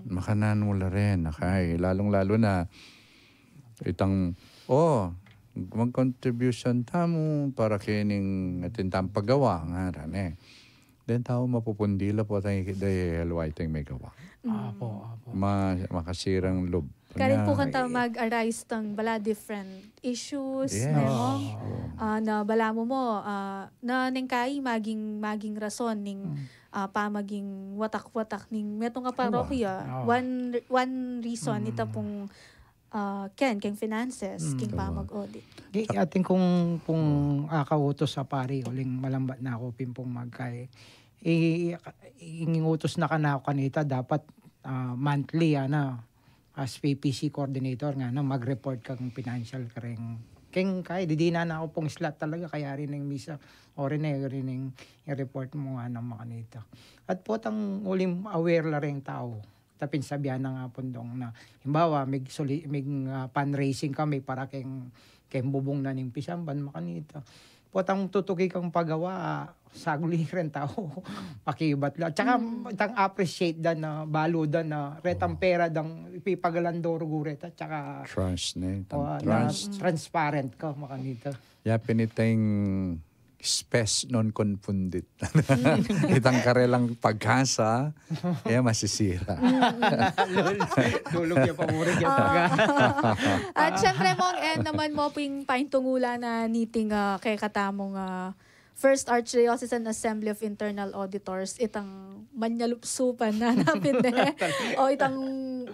Makananu la ren, akay, lalung-lalu na, itang, o, mag-contribution tamu para kening atin tang pagawa, ngara ne. Deng tau mapupundi la potang ikit da e, aliwa itang megawa. Apo, apo. Ma-, makasirang lub. Karin pu kanta mag-arise tang bala different issues, ne mo? Ah, na bala mu mo, ah, na neng kai maging, maging rason ning, ah, pamaging watak-watak ning metung a parokya. One, one reason ita pung, ah, ken, keng finances, king pamag-audit. Di, atin kung, kung akautus a pari, uling malambat na ku pin pung magkai. I, ing utus na kanaku kanita, dapat, ah, monthly, ana, as P P C coordinator nga, no, mag-report kang financial kareng. Keng kai, didinan na ku pung slot talaga, kaya rin ing misa, o rin e, rin ing i-report mu nga nang makanita. At potang uling aware la ring tau. Tapin sabian na nga pun dong na, himbawa, mig soli-, mig, ah, fundraising kami para keng, keng bubung na ning pisamban, makanita. Potang tutuki kang pagawa, saguli ring tau, makibat la. Tsaka itang appreciate da na, balu da na, retang pera dang ipipagalan do rugu reta, tsaka trust, ne? Itang trust. Transparent ka, makanita. Ya pin itang spes non confundit. Itang karelang pag-asa, e masisira. Lulug ya pa, murag ya pa. At syempre, Mong, e naman mu pin paintungulan na niting, ah, kekatamung, ah, First Archdiocesan Assembly of Internal Auditors, itang manyalupsupan na napin de. O itang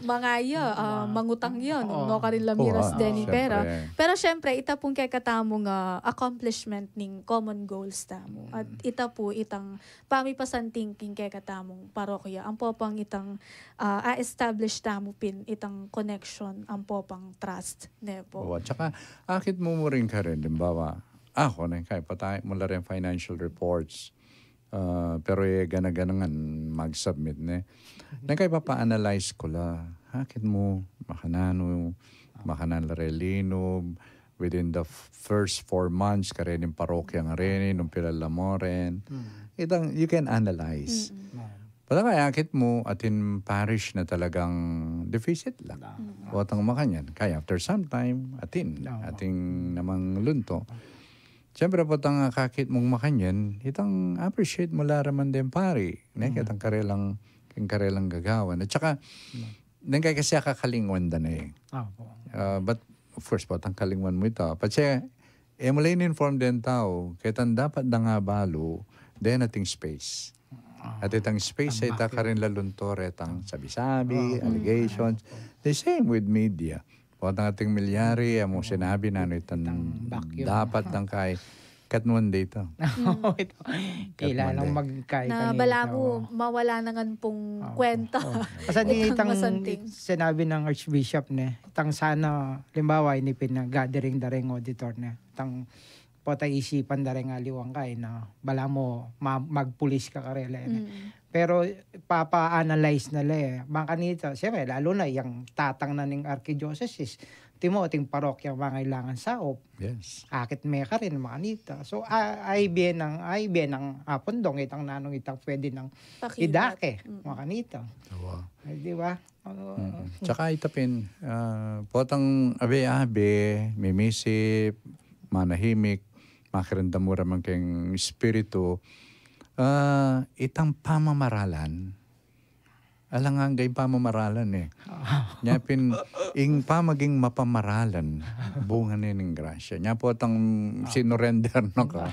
mangaya, ah, mangutang ya, no karin la miras deni pera. Pero syempre, ita pung kekatamung, ah, accomplishment ning common goals tamu. At ita pu itang pamipasanting king kekatamung parokya. Ampo pang itang, ah, a-establish tamu pin itang connection, ampo pang trust, ne po? At saka, akit mu mu rin karin, limbawa, ako, neng kai, patay mu la rin financial reports. Ah, pero e gana-gana ngan mag-submit, ne? Neng kai, papa-analyze ku la. Akit mu, makananu, makanan la rin linub, within the f-, first four months, karening parokya nga rin, nung pilan la mu rin. Itang, you can analyze. Pala kaya akit mu, atin parish na talagang deficit la. Potang makanyan. Kaya after some time, atin, atin namang lunto. Siyempre, potang akakit mung makanyan, itang appreciate mu la raman deng pari, ne, ketang karelang, keng karelang gagawan. At saka, neng kai, kasi akakalingwan da na e. Ah, but, of course, potang kalingwan mu ita. Patse, e mu la in-inform deng tau, ketang dapat dang abalu, deng ating space. At itang space, ita karin lalunto retang sabi-sabi, allegations. The same with media. Potang ating milyari, e mu sinabi nanu itang dapat dang kai. Katmuan da ita. Ita. Kailangan magkai na kanita, bala mu mawala na ngan pung kwenta. Kasi itang masanting sinabi ng Archbishop, ne, itang sana, limbawa, ini pin-gathering da ring auditor, ne, itang pota isipan da ring aliwang kai na bala mu ma-, magpulis ka karela, ne. Pero papa-analyze na la e. Makanita, siyempre, lalu na yang tatang na ning archidioceses. Timo, ating parokyang mangailangan saup. Yes. Akit me karin, makanita. So, a-, ay bien nang, ay bien nang apundong itang nanung itang pwede nang idake, makanita. Ay, di ba? Tsaka ita pin, ah, potang abe-abe, mimisip, manahimik, makiramdam mu raman keng espiritu, ah, itang pamamaralan, alang angga ing pamamaralan e. Nya pin, ing pamaging mapamaralan, bunga ne ning grasya. Nya potang sinurrender na ka.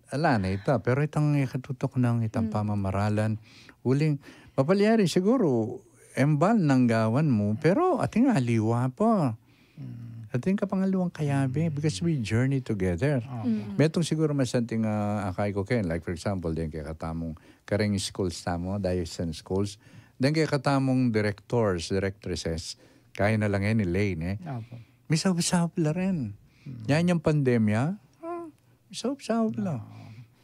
Ala na ita, pero itang ikatutok nang itang pamamaralan, uling, mapalyari siguru, embal nang gawan mu, pero ating aliwa pa. Ating kapangaluang kayabe, because we journey together. Metung siguru masanting, ah, akay ku ken, like for example, deng kekatamung kareng schools tamu, diocesan schools, deng kekatamung directors, directresses, kaya na lang yan, Elaine, e. Misaup-saup la rin. Yan yang pandemya, ah, saup-saup la.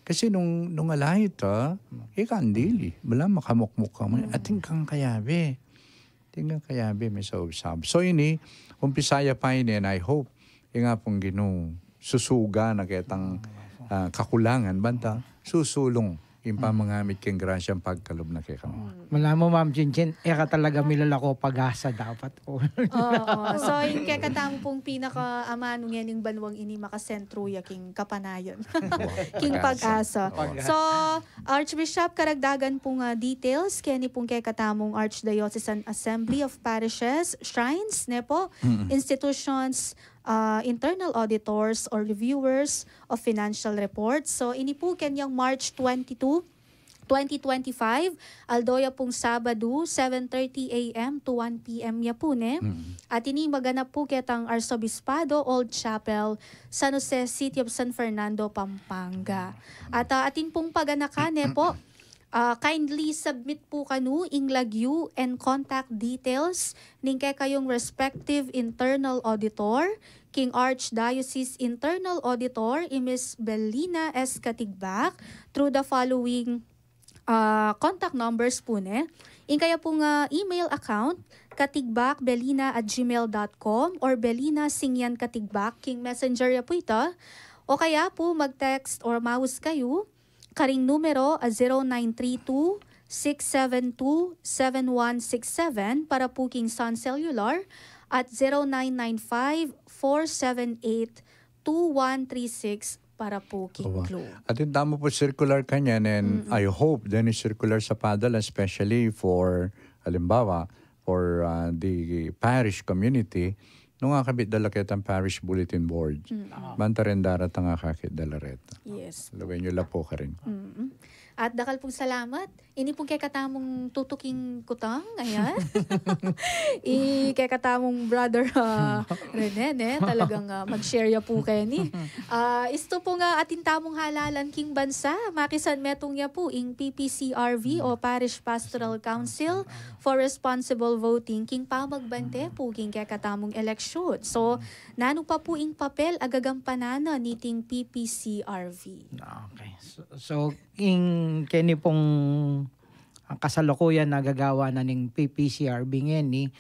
Kasi nung, nung ala ita, e kandili, bala makamukmuk ka man. Atin kang kayabe. Atin kang kayabe, misaup-saup. So ini, umpisa ya pa ini, and I hope, ing Apung Ginu, susuga na ketang, ah, kakulangan, banta, susulung. Ing pamangamit king grasya, pagkalub na kekamu. Mula mu, Ma'am Chin Chin, e ka talaga milalako pag-asa dapat po. Oo. So, ing kekatamu pung pinakaamanu ngening banwang ini, makasentru ya king kapanayan. King pag-asa. Pag-asa. So, Archbishop, karagdagan pung, ah, details keni pung kekatamung Archdiocesan Assembly of Parishes, shrines, ne po, institutions, ah, internal auditors or reviewers of financial reports. So, ini pu kenyang March twenty-two, twenty twenty-five, aldo ya pung Sabadu, seven thirty A M to one P M ya pu, ne? At ini maganap pu ketang Arsobispado, Old Chapel, San Jose, City of San Fernando, Pampanga. At, ah, atin pung paganakan, ne po, ah, kindly submit pu kanu ing lagyu and contact details ning kekayung respective internal auditor, king Archdiocese Internal Auditor, i Miss Belina S. Katigbak, through the following, ah, contact numbers pu, ne. Ing kaya pung, ah, email account, katigbakbelina at gmail dot com or Belina Singyan Katigbak king messenger ya pu ita. O kaya pu mag-text or maus kayu karing numero a zero nine three two, six seven two, seven one six seven para pu king Sun Cellular at zero nine nine five, four seven eight, two one three six para pu king Globe. At ing tamu pu circular kanyan, and I hope then is circular sa padala, especially for, halimbawa, for, ah, the parish community, nung akabit da la ketang parish bulletin board. Banta ren daratang akakit da la reta. Yes. Lawen yu la pu karin. At dakal pung salamat. Ini pung kekatamung tutuking kutang, ayan. I kekatamung brother, ah, Rene, ne, talagang, ah, mag-share ya pu keni. Ah, istu pung atin tamung halalan king bansa, makisan metung ya pu ing P P C R V o Parish Pastoral Council for Responsible Voting king pamagbante pu king kekatamung eleksyon. So, nanu pa pu ing papel a gagampanan na niting P P C R V? Okay. So, so, ing keni pung, ah, kasalukuyan a gagawan na ning P P C R V ngeni,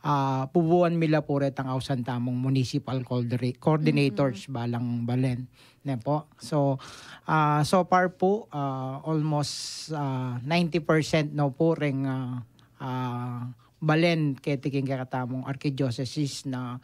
ah, bubuan mi la pu retang ausan tamung municipal coordinators balang balen, ne po. So, ah, so far pu, ah, almost, ah, ninety percent no pu reng, ah, ah, balen keti king kekatamung archdiocese na,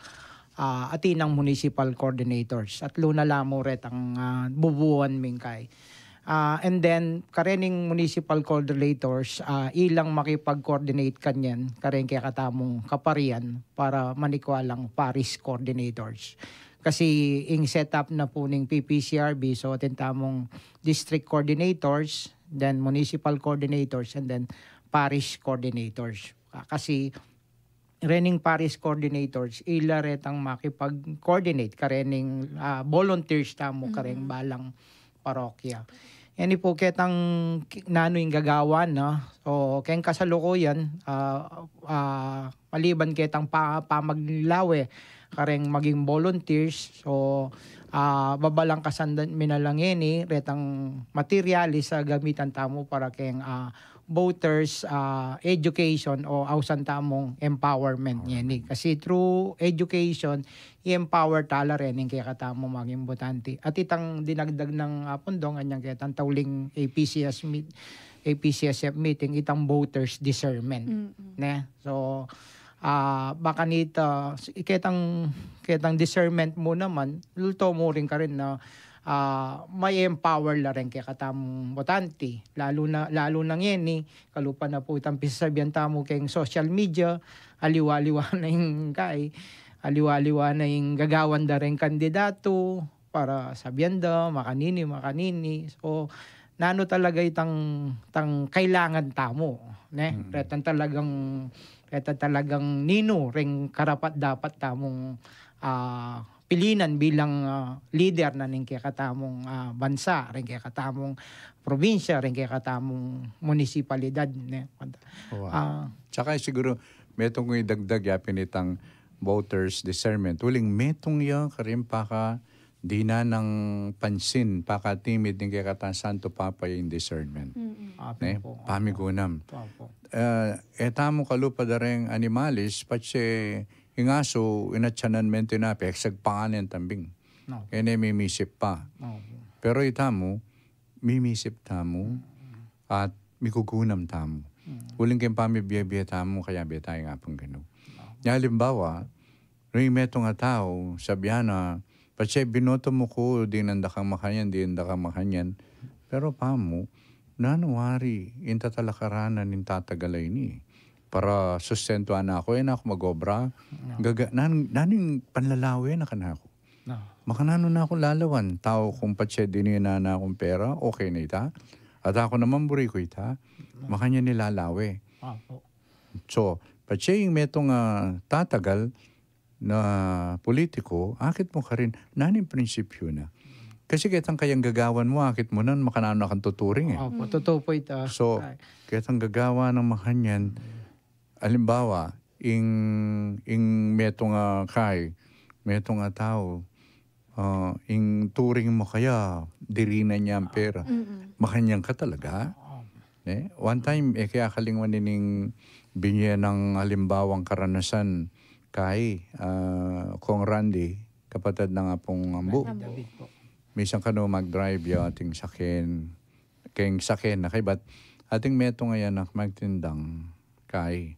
ah, atin nang municipal coordinators. At luna la mu retang, ah, bubuan mi ngkai. Ah, and then, karening municipal coordinators, ah, ilang makipag-coordinate kanyan, kareng kekatamung kaparian para manikwa lang parish coordinators. Kasi ing setup na pu ning P P C R V, so atin tamung district coordinators, then municipal coordinators, and then parish coordinators. Ah, kasi rening parish coordinators, ila retang makipag-coordinate karening, ah, volunteers tamu kareng balang parokya. Ini pu ketang ki-, nanu ing gagawan, no? So, keng kasalukuyan, ah, ah, maliban ketang pa-, pamaglawe kareng maging volunteers, so, ah, babalangkasan da mi na la ngeni retang materyales a gamitan tamu para keng, ah, voters, ah, education o ausan tamung empowerment ngeni. Kasi through education, i-empower tala rening kekatamung maging botante. At itang dinagdag nang, ah, pundong anyang ketang tauling A P C S meet-, A P C S F meeting, itang voters discernment. Ne? So, ah, baka nita, s-, ketang, ketang discernment mu naman, lulto mu rin karin na, ah, ma-empower la rin kekatamung botante. Lalu na, lalu na ngeni, kalupa na pu itang pisasabian tamu keng social media, aliwa-aliwa na ing kai, aliwa-aliwa na ing gagawan da ring kandidato, para sabian da, makanini, makanini. So, nanu talaga itang, tang kailangan tamu, ne? Retang talagang, retang talagang ninu ring karapat-dapat tamung, ah, pilinan bilang, ah, lider na ning kekatamung, ah, bansa, ring kekatamung probinsya, ring kekatamung munisipalidad, ne? Ah, tsaka siguro, metung kung idagdag ya pin itang voters discernment. Uling metung ya karing paka dinan nang pansin, pakatimid ning kekatang Santo Papa ing discernment. Ne? Pamigunam. Eh, e tamu kalupa da ring animalis, patse ing asu, inatsanan me ing tinape, e, sagpangan ne ing tambing. E ne mimisip pa. Pero itamu, mimisip tamu, at migugunam tamu. Uling keng pamibie-bie tamu, kayabe taya ning Apung Ginu. Nya alimbawa, nung metung a tau, sabian na, "Patse, binoto mu ku, dinan da kang makanyan, dinan da kang makanyan." Pero pamu, nanu wari ing tatalakaran na ning tatagal a ini? Para sustentuan na ku, e na ku mag-obra. Gaga-, nan-, nanu ing panlalawe na kanaku? Makananu na kung lalawan? Tau kung patse dinan na kung pera, okay na ita. At aku naman buri ku ita, makanyan i lalawe. So, patse ing metung a tatagal na pulitiku, akit mu karin, nanu ing prinsipyu na? Kasi ketang kayang gagawan mu, akit mu nan, makananu na kang tuturing e. Opo, totoo po ito. So, ketang gagawan nang makanyan, alimbawa, ing, ing metung a kai, metung a tau, ah, ing turing mu kaya, dirinan ya ing pera. Makanyan ka talaga. Ne? One time, e ke akalingwan ining binye nang alimbawang karanasan kai, ah, Kong Randy, kapatad nang Apung Ambu. David po. Misan kanu mag-drive ya ating saken, keng saken na kaibat, ating metung a anak magtindang kai,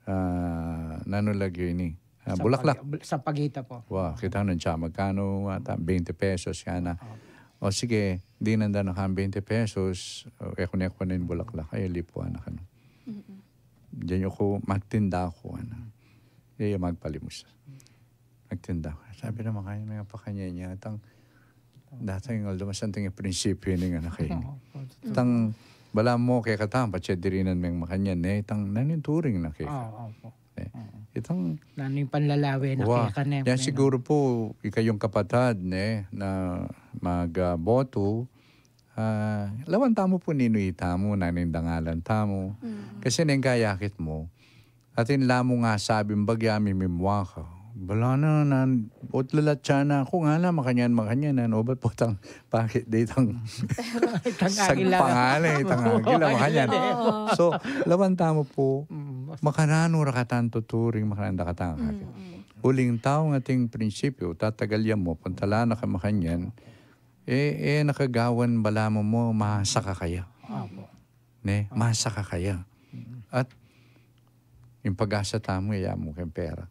ah, nanu lagyu ini? Ah, bulaklak. Sa Pagita po. Wa, kita nung siya, magkano ata? Twenty pesos, yan na. O sige, dinan da na kang twenty pesos, e ku ne kunan ing bulaklak, ay, lipuan na kanu. Diyan yu ku magtinda ku, ana. E, magpalimus. Magtinda ku. Sabi na makanyan, mga pakanyan ya, tang, datang ing aldo masanting ing prinsipyu ning anak ini. Tang, balamu kekatamu, patse dirinan meng makanyan, e, tang, nanu ing turing na keka? E, itang nanu ing panlalawe na keka, ne? Yan siguru pu, ikayung kapatad, ne, na mag, ah, botu, ah, lawan tamu pu ninu itamu, nanu ing dangalan tamu. Kasi neng kayakit mu, atin la mung asabi, bagya mimimwa ka. Bala na, nan, ot lalatsa na ku, ngana, makanyan, makanyan, nan, obat potang pakit de itang sagpang, ale, itang agila, makanyan. So, lawan tamu pu, makananu ra katang tuturing, makananu ra katang akakit. Uling tau ing ating prinsipyu, tatagal ya mu, puntalan na ka makanyan, e, e na kagawan balamu mu, masaka kaya. Ne, masaka kaya. At ing pag-asa tamu, e ya mu keng pera.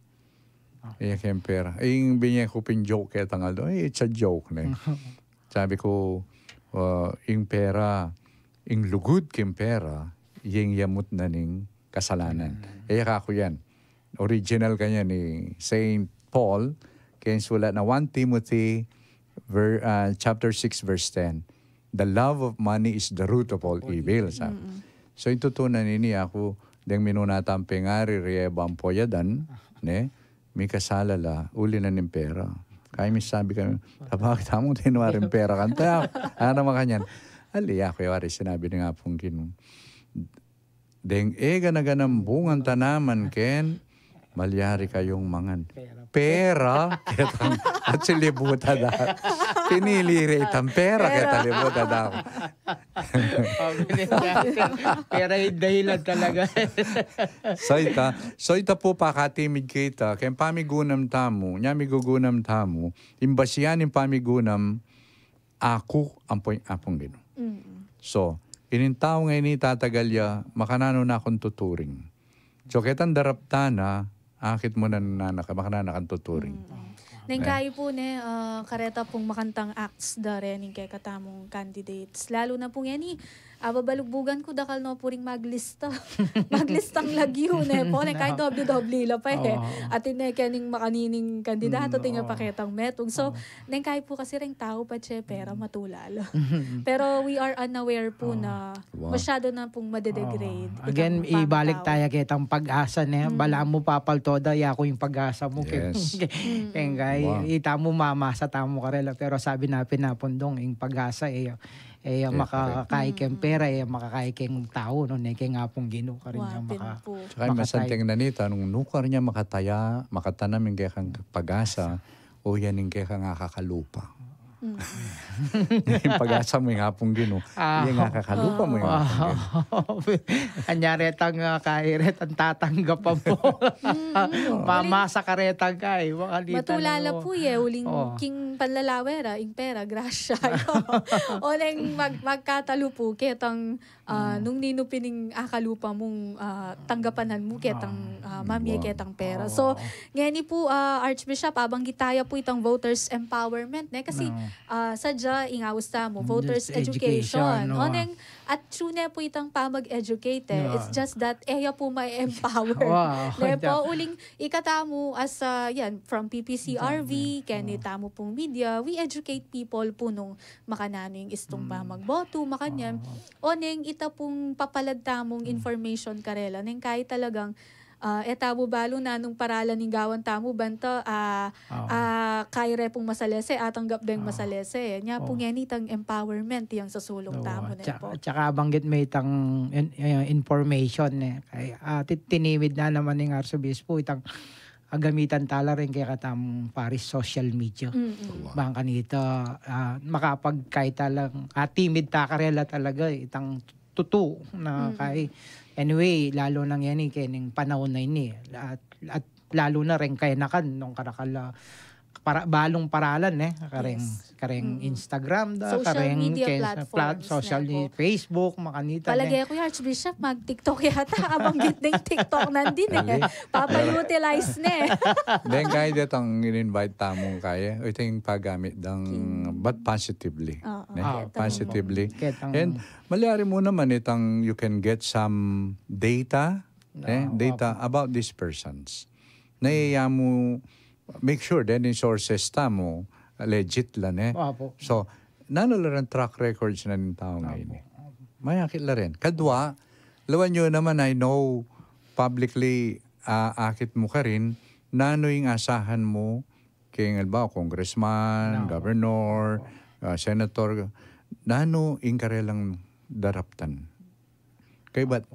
E ya keng pera. Ing binye ku pin joke ketang aldo, e, it's a joke, ne? Sabi ku, ah, ing pera, ing lugud keng pera, ing yamut na ning kasalanan. E ya kaku yan. Original kanyan ni Saint Paul, keng sulat na one Timothy ver-, ah, chapter six, verse ten. "The love of money is the root of all evil," sabi. So, ing tutu na nini, aku, deng minuna tang pengari, rieban poyadan, ne? Mikasala la, uli na ning pera. Kaya misabi kami, "Tabakit tamu tinwari ing pera kanita?" Ana makanyan. Ali, aku, e wari sinabi ning Apung Ginu, "Deng e gana-ganang bungang tanaman ken, malyari kayung mangan." Pera, ketang, at si libuta da. Pinili re itang pera, keta libuta da. Pera ing dahilan talaga. So ita, so ita pu pakatimid kita, keng pamigunam tamu, nya migugunam tamu, ing basian ning pamigunam, aku, ampo ing Apung Ginu. So, ining tau ngeni tatagal ya, makananu na kung tuturing? So, ketang daraptan na, akit mu na, na, na, makananu na kang tuturing. Neng kayi pu ne, ah, kareta pung makantang acts da reng kekatamung candidates. Lalu na pu ngeni, ababalugbugan ku, dakal no pu ring maglista. Maglistang lagyu ne pu, neng kayi doble-doble la pa e. Atin ne kening makanining kandidato, atin ya pa ketang metung. So, neng kayi pu kasi reng tau patse pera matulala. Pero we are unaware pu na masyado na pung madedegrade itang pangtau. Again, ibalik taya ketang pag-asa ne. Balamu papalto da, yaku ing pag-asa mu keng, keng kayi, itamu mamasa tamu karela. Pero sabi na pin Apung Dong, ing pag-asa e, e ya makakayi keng pera, e ya makakayi keng tau, no, ne keng Apung Ginu karin ya maka-, makataya. Tsaka masanting na nita, nung nukarin ya makataya, makatanam ing kekang pag-asa, o yan ing kekang akakalupa. Ing pag-asa mu ing Apung Ginu, ah, ing akakalupa mu ing Apung Ginu. Anya retang, ah, kai retang tatanggapan mu. Pamasa ka retang kai, makanita na mu. Matulala pu ye, uling king panlalawe ra, ing pera, grasya. Oneng mag-, magkatalu pu ketang, ah, nung ninu pin ing akalupa mung, ah, tanggapan mu ketang, ah, mamie ketang pera. So, ngeni pu, ah, Archbishop, abanggit taya pu itang voters empowerment, ne? Kasi, ah, sadya ing aus tamu, voters education. Education, no? Oneng, at tune pu itang pamag-educate, eh. It's just that, e ya pu ma-empower. Ne po, uling ikatamu as, ah, yan, from P P C R V, keni tamu pung media, we educate people pu nung makananu ing istung pamagboto, makanyan. Oneng ita pung papalad tamung information karela, neng kai talagang, ah, e tamu balu nanung paralan ing gawan tamu, banta, ah, ah, kai re pung masalese, atanggap deng masalese. Nya pu ngeni itang empowerment yang susulung tamu, ne po. Tsaka banggit me itang in-, eh, information, eh. Kay, ah, ti-, tinimid na naman ning Arsobispo, itang agamitan tala rin kekatamung parish social media. Bang kanita, ah, makapagkaita lang, ah, timid ta karela talaga, itang tutu na kai. Anyway, lalo nang yan, eh, kening panaun na ini. At, at lalo na rin kayanakan, nung karakal, ah, para, balung paralan, eh, kareng, kareng Instagram da, social media platforms, social, Facebook, makanita. Palage ku, Archbishop, mag-TikTok yata, abanggit deng TikTok nandin, eh. Papa-utilize ne. Then, kaya detang in-invite tamung kaya, ito yung paggamit dang, but positively. Ne? Positively. And, malyari mu naman itang you can get some data, eh, data about these persons. Na iya mu, make sure then yung sources tamu, legit lang, eh. So, nanu la rin track records na ning tau ngeni. Mayakit la rin. Kadwa, lawan yu naman, I know, publicly, ah, akit mu karin, nanu ing asahan mu, king, halimbawa, congressman, governor, ah, senator, nanu ing karelang daraptan. Kaybat,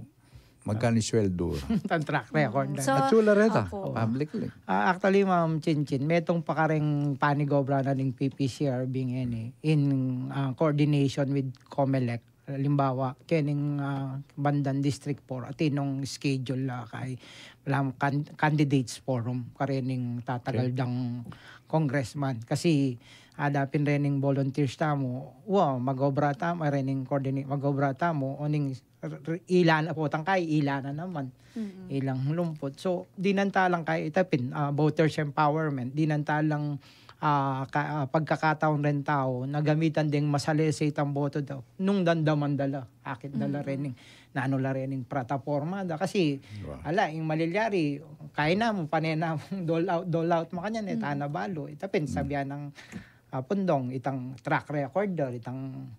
magkanu ing sweldo ra? Itang track record na. So, atsu la reta, publicly. Ah, actually, Ma'am Chinchin, metung pa kareng panigobra na ning P P C R B ngeni, in, ah, coordination with COMELEC. Halimbawa, kening, ah, bandang District four, atin nung schedule la kay, walang can-, candidates forum, karening tatagal dang congressman. Kasi, ada pin rening volunteers tamu, wa, mag-obra tamu, rening coordinate, mag-obra tamu, oning r-, r-, ila na po, tang kai, ila na naman. Ilang lumput. So, dinan ta lang kai, ita pin, ah, voters empowerment, dinan ta lang, ah, ka-, ah, pagkakataon rin tau, na gamitan deng masalese itang boto da, nung dandaman da la, akit da la rening, nanu la rening plataporma da. Kasi, ala, ing malilyari, kai namu, pane namung dole out, dole out, makanyan, e ta na balu. Ita pin, sabian nang, ah, pundong, itang track record da, itang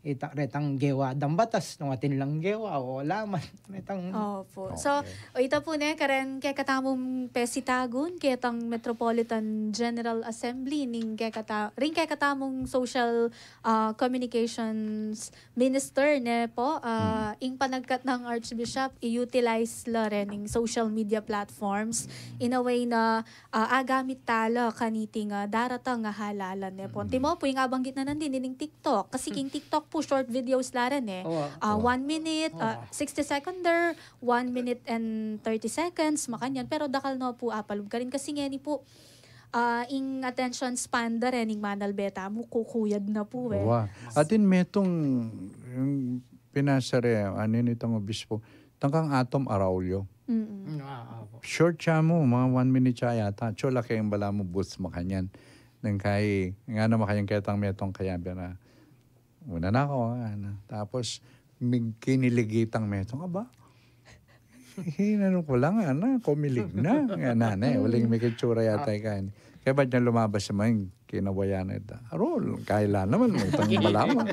ita, retang gewa dang batas, nung atin lang gewa, o laman, retang. Opo. So, o ita pu ne, karen kekatamung pesitagun, ketang Metropolitan General Assembly, ning kekata-, ring kekatamung social, ah, communications minister, ne po, ah, ing panagkat nang Archbishop, i-utilize la rening social media platforms in a way na ah, agamit tala kaniting, ah, daratang a halalan, ne po. Antimo pu ing abanggit na nandin, ining TikTok. Kasi king TikTok pu, short videos la rin, e. Ah, one minute, ah, sixty seconder, one minute and thirty seconds, makanyan. Pero dakal no pu apalub karin. Kasi ngeni pu, ah, ing attention span da rening manalbe tamu, kukuyad na pu, e. Atin metung, ing pinasa re, atin itang obispo, itang kang Atom Araulio. Short siya mu, mga one minute siya yata. Atsu la keng balamu booth, makanyan. Neng kai, ngana makanyan ketang metung kaya, bira, una na ku, ngana. Tapos, kinilig itang metung, aba. Hinanu ku lang, ngana, kumilig na. Ngana, ne, uling mekitsura yata kaya. Kaybat niya lumabas naman, kinawayan na ita. Arul, kaila naman, itang balamu.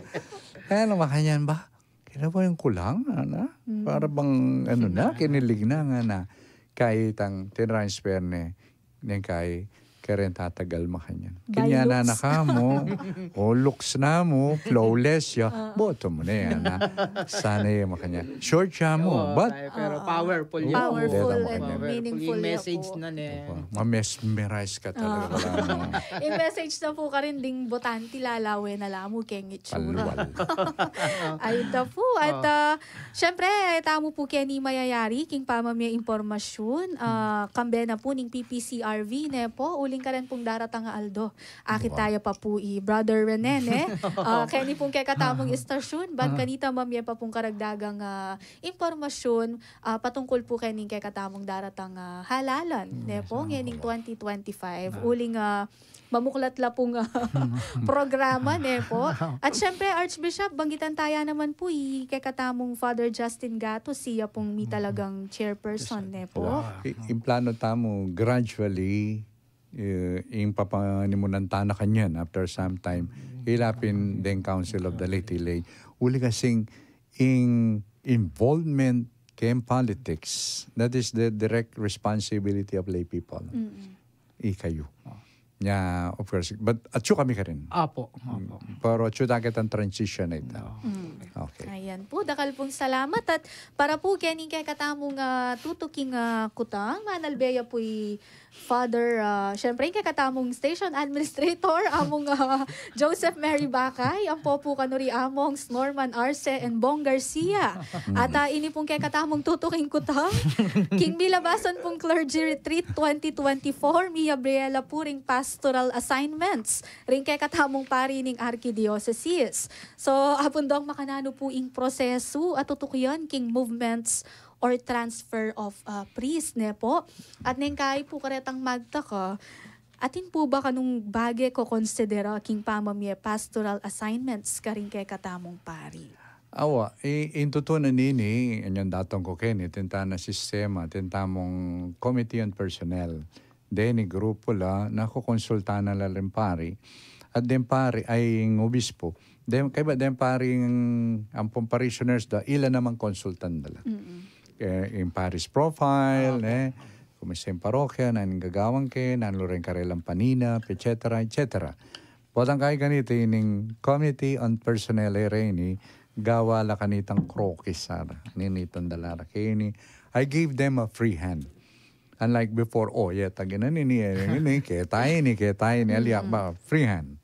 Kaya na makanyan ba? Kinawayan ku lang, ngana. Para bang, anu na, kinilig na, ngana. Kaya itang tinransfer ne, neng kai, Keren tatagal makanyan. By looks. Kanya na nakamu, o looks na mu, flawless ya. Boto mu na yan, ha? Sana yan makanyan. Short siya mu, but Pero powerful yan. Powerful Deta and makanyan. meaningful Yung ya message po. Na ne. Mamesmerize ka talaga. Wala mo. Yung message na po ka rin ding botante lalawe na lamu keng itsura. Ay, ito po. At ah, syempre, tamu po keni mayayari king pamamie impormasyun. Ah, kambe na po ning P P C R V, ne po. Uling karen pong daratang a aldo. Akit taya pa po i Brother Rene, ne? Ah, keni pong kekatamung istasyun, ban kanita mamie pa pong karagdagang ah, impormasyun ah, patungkol po kening kekatamung daratang ah, halalan, ne po, ngening twenty twenty-five. Uling ah, mamuklat la pong ah, programa, ne po. At syempre, Archbishop, banggitan taya naman po i kekatamung Father Justin Gatos, siya pong mi talagang chairperson, ne po. I- in plano tamu, gradually, eh, ing papanimunan ta na kanyan after some time, ilapin deng Council of the Laity Lay. Uli kasing ing involvement keng politics, that is the direct responsibility of lay people. Ikayu. Nya, of course, but atsu kami karin. Apo, apo. Pero atsu ta kitang transition na ita. Okay. Ayan po, dakal pong salamat. At para po kening kekatamung ah, tutuking ah, kutang, manalbe ya po i Father, ah, syempre, kekatamung station administrator, among ah, Joseph Mary Bakay, ampo po kanuri among Norman Arce and Bong Garcia. At ah, ini pong kekatamung tutuking kutang, king milabasan pong Clergy Retreat twenty twenty-four, miyabre la po ring pastoral assignments ring kekatamung pari ning Arkidiocese. So, Apung Dong, makananu po ing prosesu a tutukian king movements or transfer of ah, priest, ne po? At neng kayi po karetang magtaka, atin po ba kanung bage kokonsidera king pamamie pastoral assignments karing kekatamung pari? Awa, i- in tutu na nini, inyang datang ku keni, atin tana sistema, atin tamung Committee on Personnel. Deni grupu la, nakukonsulta na la ring pari. At deng pari, ay ing obispo. Deng, kaybat deng pari, ampong parishioners da, ila namang konsultan da la. Eh, ing parish profile, ne? Kumusta ing parokya, nanu ing gagawan ke, nanu ring karelang paninap, et cetera, et cetera. Potang kayi kanita ining Committee on Personnel, e reni, gawa la kanitang krokis, sara. Ninitan da la ra keni. I gave them a free hand. Unlike before, o, yeta ginan ini, ini, keta ini, keta ini, ali, akba, free hand.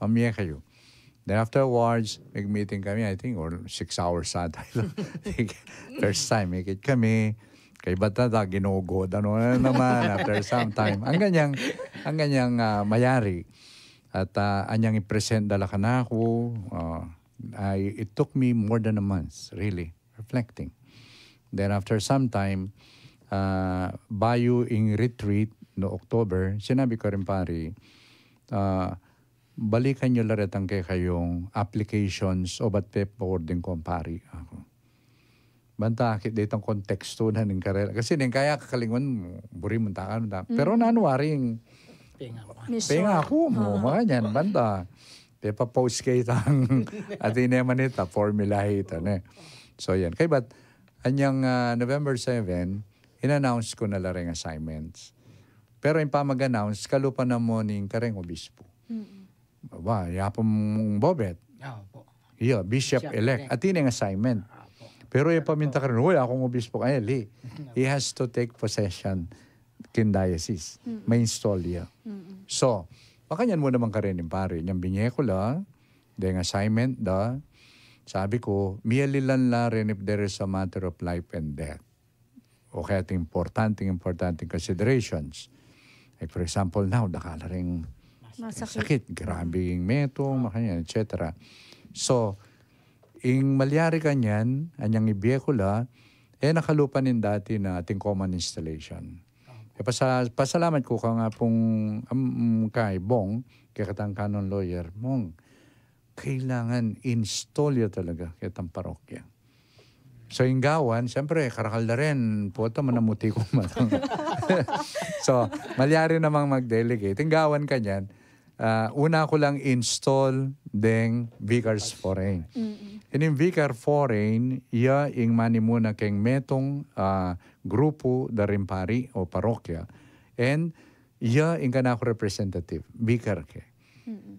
Mamie kayu. Then afterwards, nag-meeting kami, I think, or six hours ata. First time, ikit kami. Kaybat na, ginugoda na naman after some time. Ang ganyang, ang ganyang ah, mayari. At ah, anyang i-present da la kanaku, ah, I, it took me more than a month, really, reflecting. Then after some time, ah, bayu ing retreat no October, sinabi ku karing pari, ah, balikan yu la retang kekayung applications o bat pe forwarding kung pari aku. Banta akit detang kontekstu na ning karela. Kasi ning kaya kakalinguan mu, buri mu, taka, taka. Pero nanu waring Pengakuan. Mission. Pengaku mu, makanyan, banta. Pepa-post ke itang, atin ne man ita, formula ita, ne. So, yan. Kaybat, anyang ah, November seven, in-announce ku na la ring assignments. Pero ing pamag-announce, kalupa na mu ning kareng obispo. Ba, Yapung Bobet. Apo. Iya, bishop-elect. Bishop-elect. Atin ne ing assignment. Apo. Pero iya pamintakarin, "Uy, akung obispo." Ay, ali. He has to take possession kin diocese. May install iya. So, makanyan mu naman karin ing pari. Nyang binye ku la, deng assignment da, sabi ku, miyalilan la rin if there is a matter of life and death. O kaya ating importante, importante considerations. Like, for example, now, dakal la ring Masakit. Sakit, grabe ing metung, makanyan, et cetera. So, ing malyari kanyan, anyang ibie ku la, e na kalupa ning dati na ating common installation. E pasa-, pasalamat ku kang Apung, am, kay Bong, kekatang canon lawyer, Mong, kailangan install ya talaga ketang parokya. So, ing gawan, siyempre, karakal da rin, puta, manamuti ku matang. So, malyari namang mag-delegate. Ing gawan kanyan, ah, una ku lang install deng vicars forain. Ining vicar forain, iya ing manimuna keng metung, ah, grupu da ring pari o parokya. And Iya ing kanaku representative, vicar ke.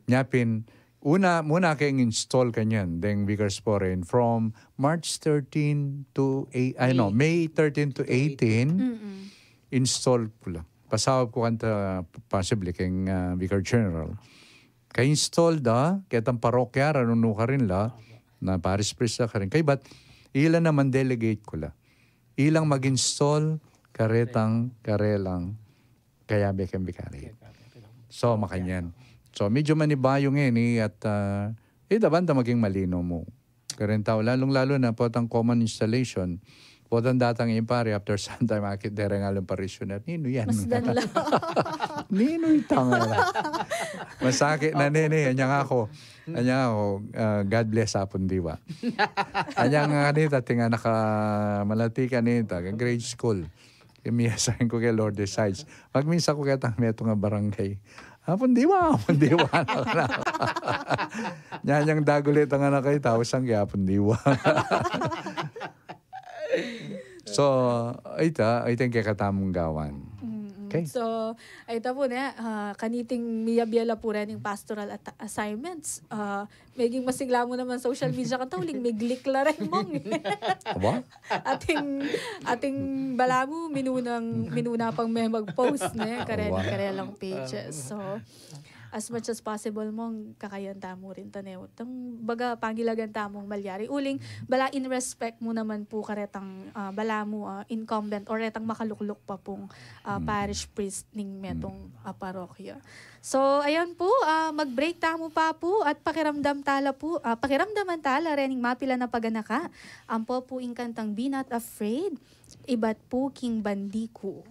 Nya pin, una, muna keng install kanyan deng vicars foreign from March thirteen to eight, ay, no, May thirteen to eighteen, install ku la. Pasaup ku kanta possibly keng, ah, vicar general. Ka-install da, ketang parokya, ranunu karin la, na parish priest la karin. Kaybat, ila naman delegate ku la. Ilang mag-install, karetang, karelang, kayabe keng vicariate. So, makanyan. So, medyo manibayu ngeni at, ah, ita banta maging malino mu. Kareng tau, lalung-lalu na potang common installation, potang datang ing pari, after some time, akit de reng alung parishioner, "Ninu yan?" Masdan la. "Ninu itang?" Masakit na, nene. Anyang aku, anyang aku, ah, God bless Apung Diwa. Anyang kanita, tinga naka malati kanita, grade school. Imiyasain ku ke Lourdes Heights. Magminsan ku ketang metung a barangay, "Apung Diwa, Apung Diwa." Nyanyang dagulit ang anak ay tau sang ke Apung Diwa. So, ita, ita ing kekatamung gawan. Okay. So, ay, ita pu ne, ah, kaniting miyabie la pu ren ing pastoral at-, assignments. Ah, meging masigla mu naman social media kanta, uling miglik la ren, Mong. Aba? Ating, ating balamu, minunang, minuna pang me mag-post, ne? Karen, karelang pages. So, as much as possible, Mong, kakayan tamu rin ta, ne? Tang baga, pangilagan tamung malyari. Uling, bala in respect mu naman pu karetang, ah, balamu, ah, incumbent or retang makalukluk pa pung, ah, parish priest ning metung, ah, parokya. So, ayan pu, ah, mag-break tamu pa pu at pakiramdam tala pu, ah, pakiramdaman tala rening mapilan a paganaka. Ampo pu ing kantang Be Not Afraid, ibat pu king bandi ku.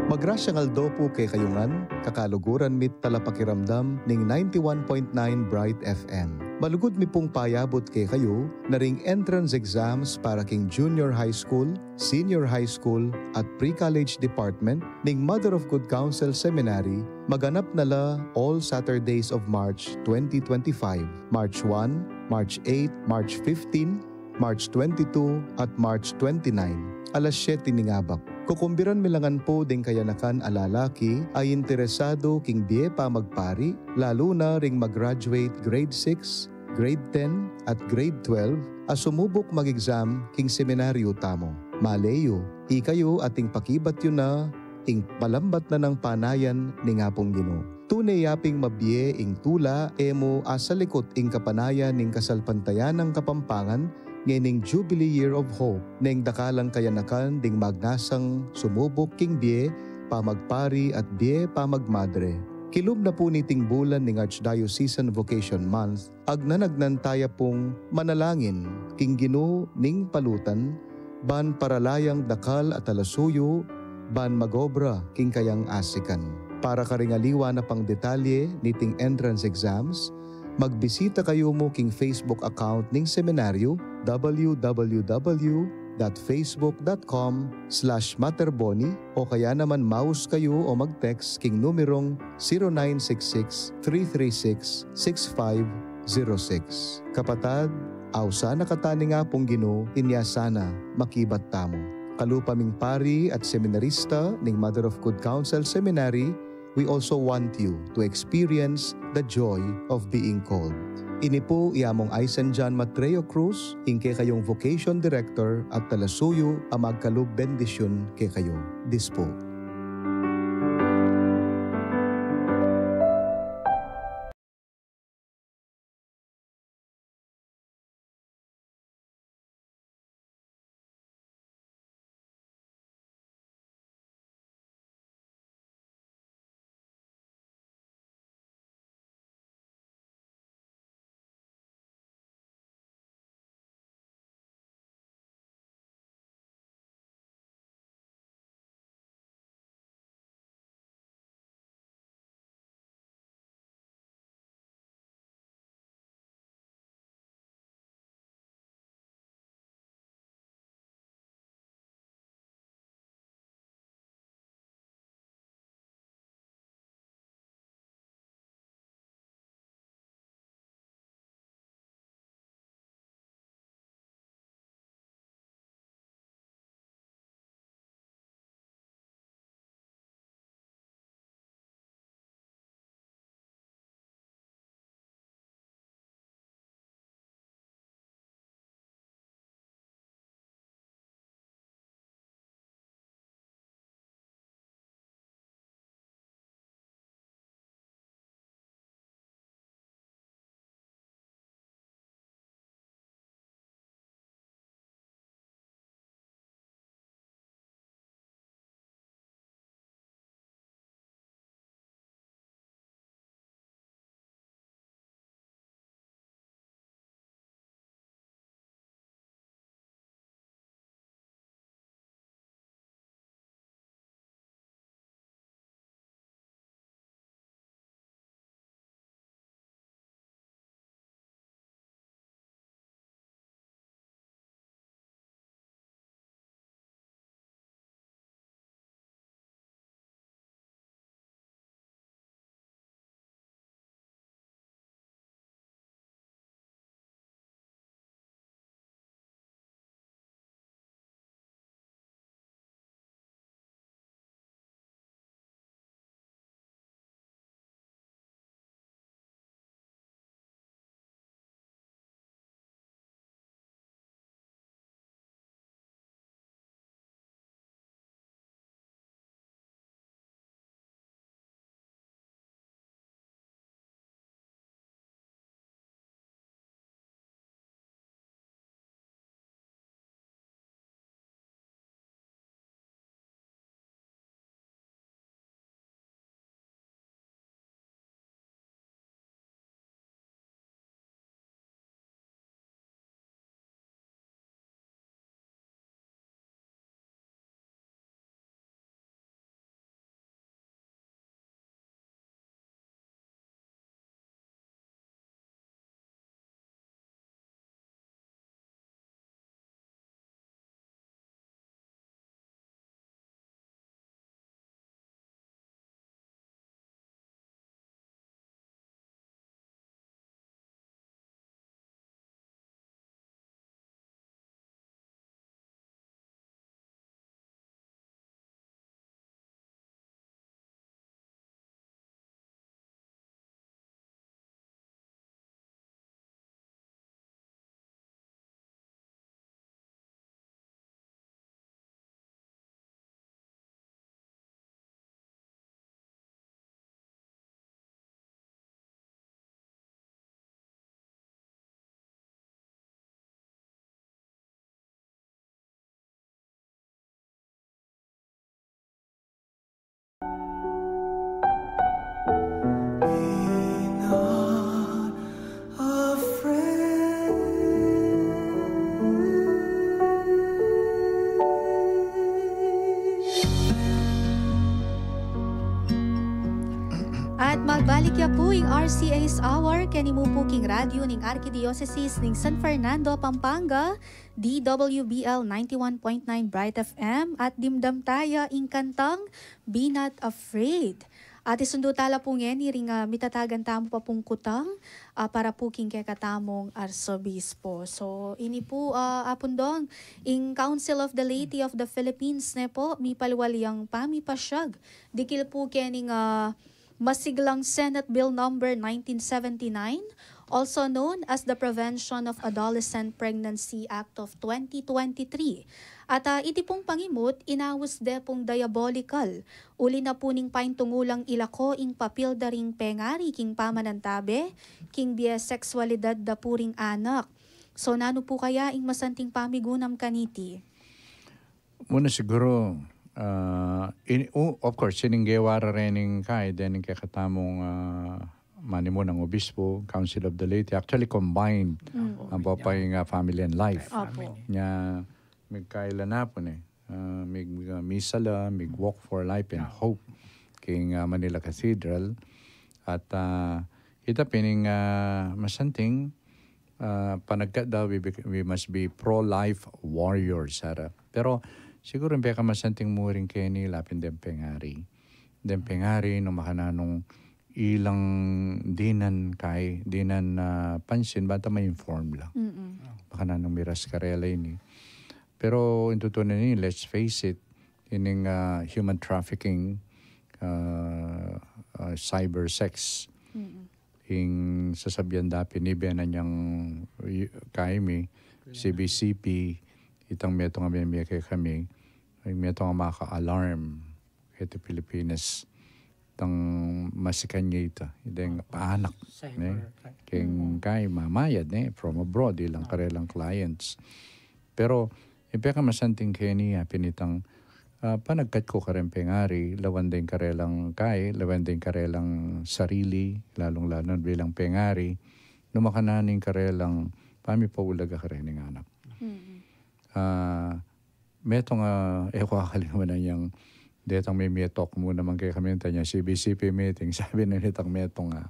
Magrasyang aldo pu kekayu ngan, kakaluguran mi't talapakiramdam ning ninety-one point nine Bright F M. Malugud mi pung payabut kekayu na ring entrance exams para king junior high school, senior high school, at pre-college department ning Mother of Good Counsel Seminary maganap na la all Saturdays of March twenty twenty-five, March one, March eight, March fifteen, March twenty-two, at March twenty-nine, alas siyete ning abak. Kukumbiran mi la ngan pu ding kayanakan a lalaki a interesadu king bie pamagpari, lalu na ring mag-graduate grade six, grade ten, at grade twelve a sumubuk mag-exam king seminaryu tamu. Maley yu, ikayu ating pakibat yu na ing palambat na nang panayan ning Apung Ginu. Tune ya ping mabie ing tula, e mu asalikut ing kapanayan ning kasalpantayanang Kapampangan ngening Jubilee Year of Hope, neng dakalang kayanakan ding magnasang sumubuk king bie pamagpari at bie pamagmadre. Kilub na pu niting bulan ning Archdiocesan Vocation Month, agnanagnan taya pung manalangin king Ginu ning palutan, ban parala yang dakal a talasuyu, ban mag-obra king kayang asikan. Para karing aliwa na pang detalye niting entrance exams, magbisita kayu mu king Facebook account ning seminaryu, w w w dot facebook dot com slash mater boni, o kaya naman maus kayu o mag-text king numerong zero nine six six, three three six, six five zero six. Kapatad, ausan na kata ning Apung Ginu, inya sana makibat tamu. Kalupa ming pari at seminarista ning Mother of Good Counsel Seminary, we also want you to experience the joy of being called. Ini pu i Among Aysan John Matreo Cruz, ing kekayung vocation director at talasuyu a magkalub bendisyun kekayu. Dispo. At magbalik ya pu ing R C A's Hour, keni mu pu king radyo ning Arkidiosesis ning San Fernando, Pampanga, D W B L ninety-one point nine Bright F M, at dimdam taya ing kantang Be Not Afraid. At isundu tala pu ngeni ring, ah, mitatagan tamu pa pung kutang, ah, para pu king kekatamung arsobispo. So, ini pu, ah, Apung Dong, ing Council of the Laity of the Philippines ne pu, mipaliwal yang pamipasyag dikil pu kening, ah, masiglang Senate Bill Number nineteen seventy-nine, also known as the Prevention of Adolescent Pregnancy Act of twenty twenty-three. At, ah, iti pung pangimut, inaus de pung diabolical, uli na pu ning paintungulang ilako ing papil da ring pengari king pamanantabe king bie seksualidad da pu ring anak. So, nanu pu kaya ing masanting pamigunam kaniti? Muna siguru, ah, in, u-, of course, sining gewa ra rening kai, dening kekatamung, ah, manimunang obispo, Council of the Laity, actually combined Mm. ang papay nga family and life. Opo. Nya, migkaila na pu ne. Ah, mig, ah, misa la, mig Walk for Life and Hope king, ah, Manila Cathedral. At, ah, ita pin ing, ah, masanting, ah, panagkat da, we, bec- we must be pro-life warriors, ara. Pero siguru ing pekamasanting mu rin keni, lapin deng pengari. Deng pengari, nung makananung ilang dinan kai, dinan, ah, pansin, banta ma-inform la. Mm-mm. Makananung miras karela ini. Pero ing tutu na ini, let's face it, ining, ah, human trafficking, ah, ah, cyber sex, Mm-mm. ing sasabian da pin, ibe na nyang, y-, kai mi, C B C P, itang metung a memie kekami, ing metung a maka-alarm keti Pilipinas, itang masikan ya ita, ideng paanak, ne? Cyber, keng Mm. kai mamayad, ne? From abroad, ilang karelang clients. Pero, ing pekamasanting keni, apin itang, ah, panagkat ku kareng pengari, lawan deng karelang kai, lawan deng karelang sarili, lalung-lalu na bilang pengari, nung makananu ing karelang pamipaulaga kareng anak. Mm. Ah, metung a, e ku akalimutan yang, detang memie, talk mu naman kekami, tanya C B C P meeting, sabi na nitang metung a,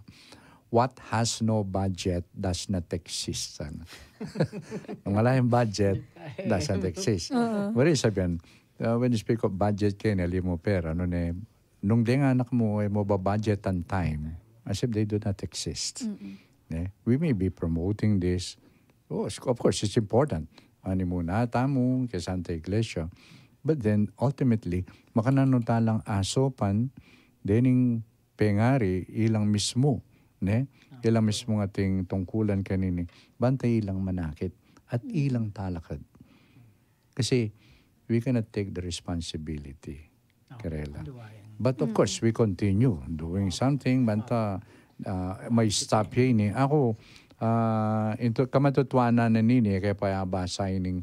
"What has no budget does not exist," sana. Nung ala yang budget, doesn't exist. Oo. Wari sabian, uh, when you speak of budget, kaya nalimu pera, ano ne, nung deng anak mu, e mu ba budget on time, as if they do not exist. Mm-mm. Ne? We may be promoting this. Oh, of course, it's important. Animuna tamu, keng Santa Iglesia. But then, ultimately, makananu talang asopan, dening pengari, ilang mismu, ne? Ilang mismu ating tungkulan kanini. Banta ilang manakit, at ilang talakad. Kasi, we cannot take the responsibility karela. But of course, we continue doing something, banta, ah, may stop ya ini. Aku, ah, into, kamatutuanan na nini, kaya pabasa ining,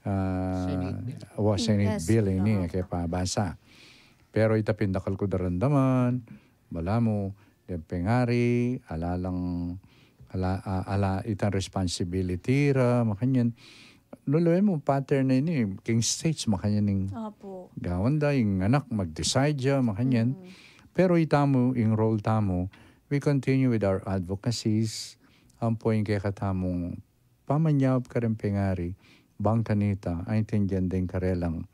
ah, Senate bill. Wa, Senate bill ini, kaya pabasa. Pero ita pin dakal ku daramdaman, balamu, deng pengari, ala lang, ala, a-, ala itang responsibility ra, makanyan. Lulu e mu pattern na ini, keng States, makanyan ing gawan da, ing anak, mag-decide ya, makanyan. Mm. Pero itamu, ing role tamu, we continue with our advocacies, ampo ing kekatamung pamanyawad kareng pengari, bang kanita, aintindian deng karelang,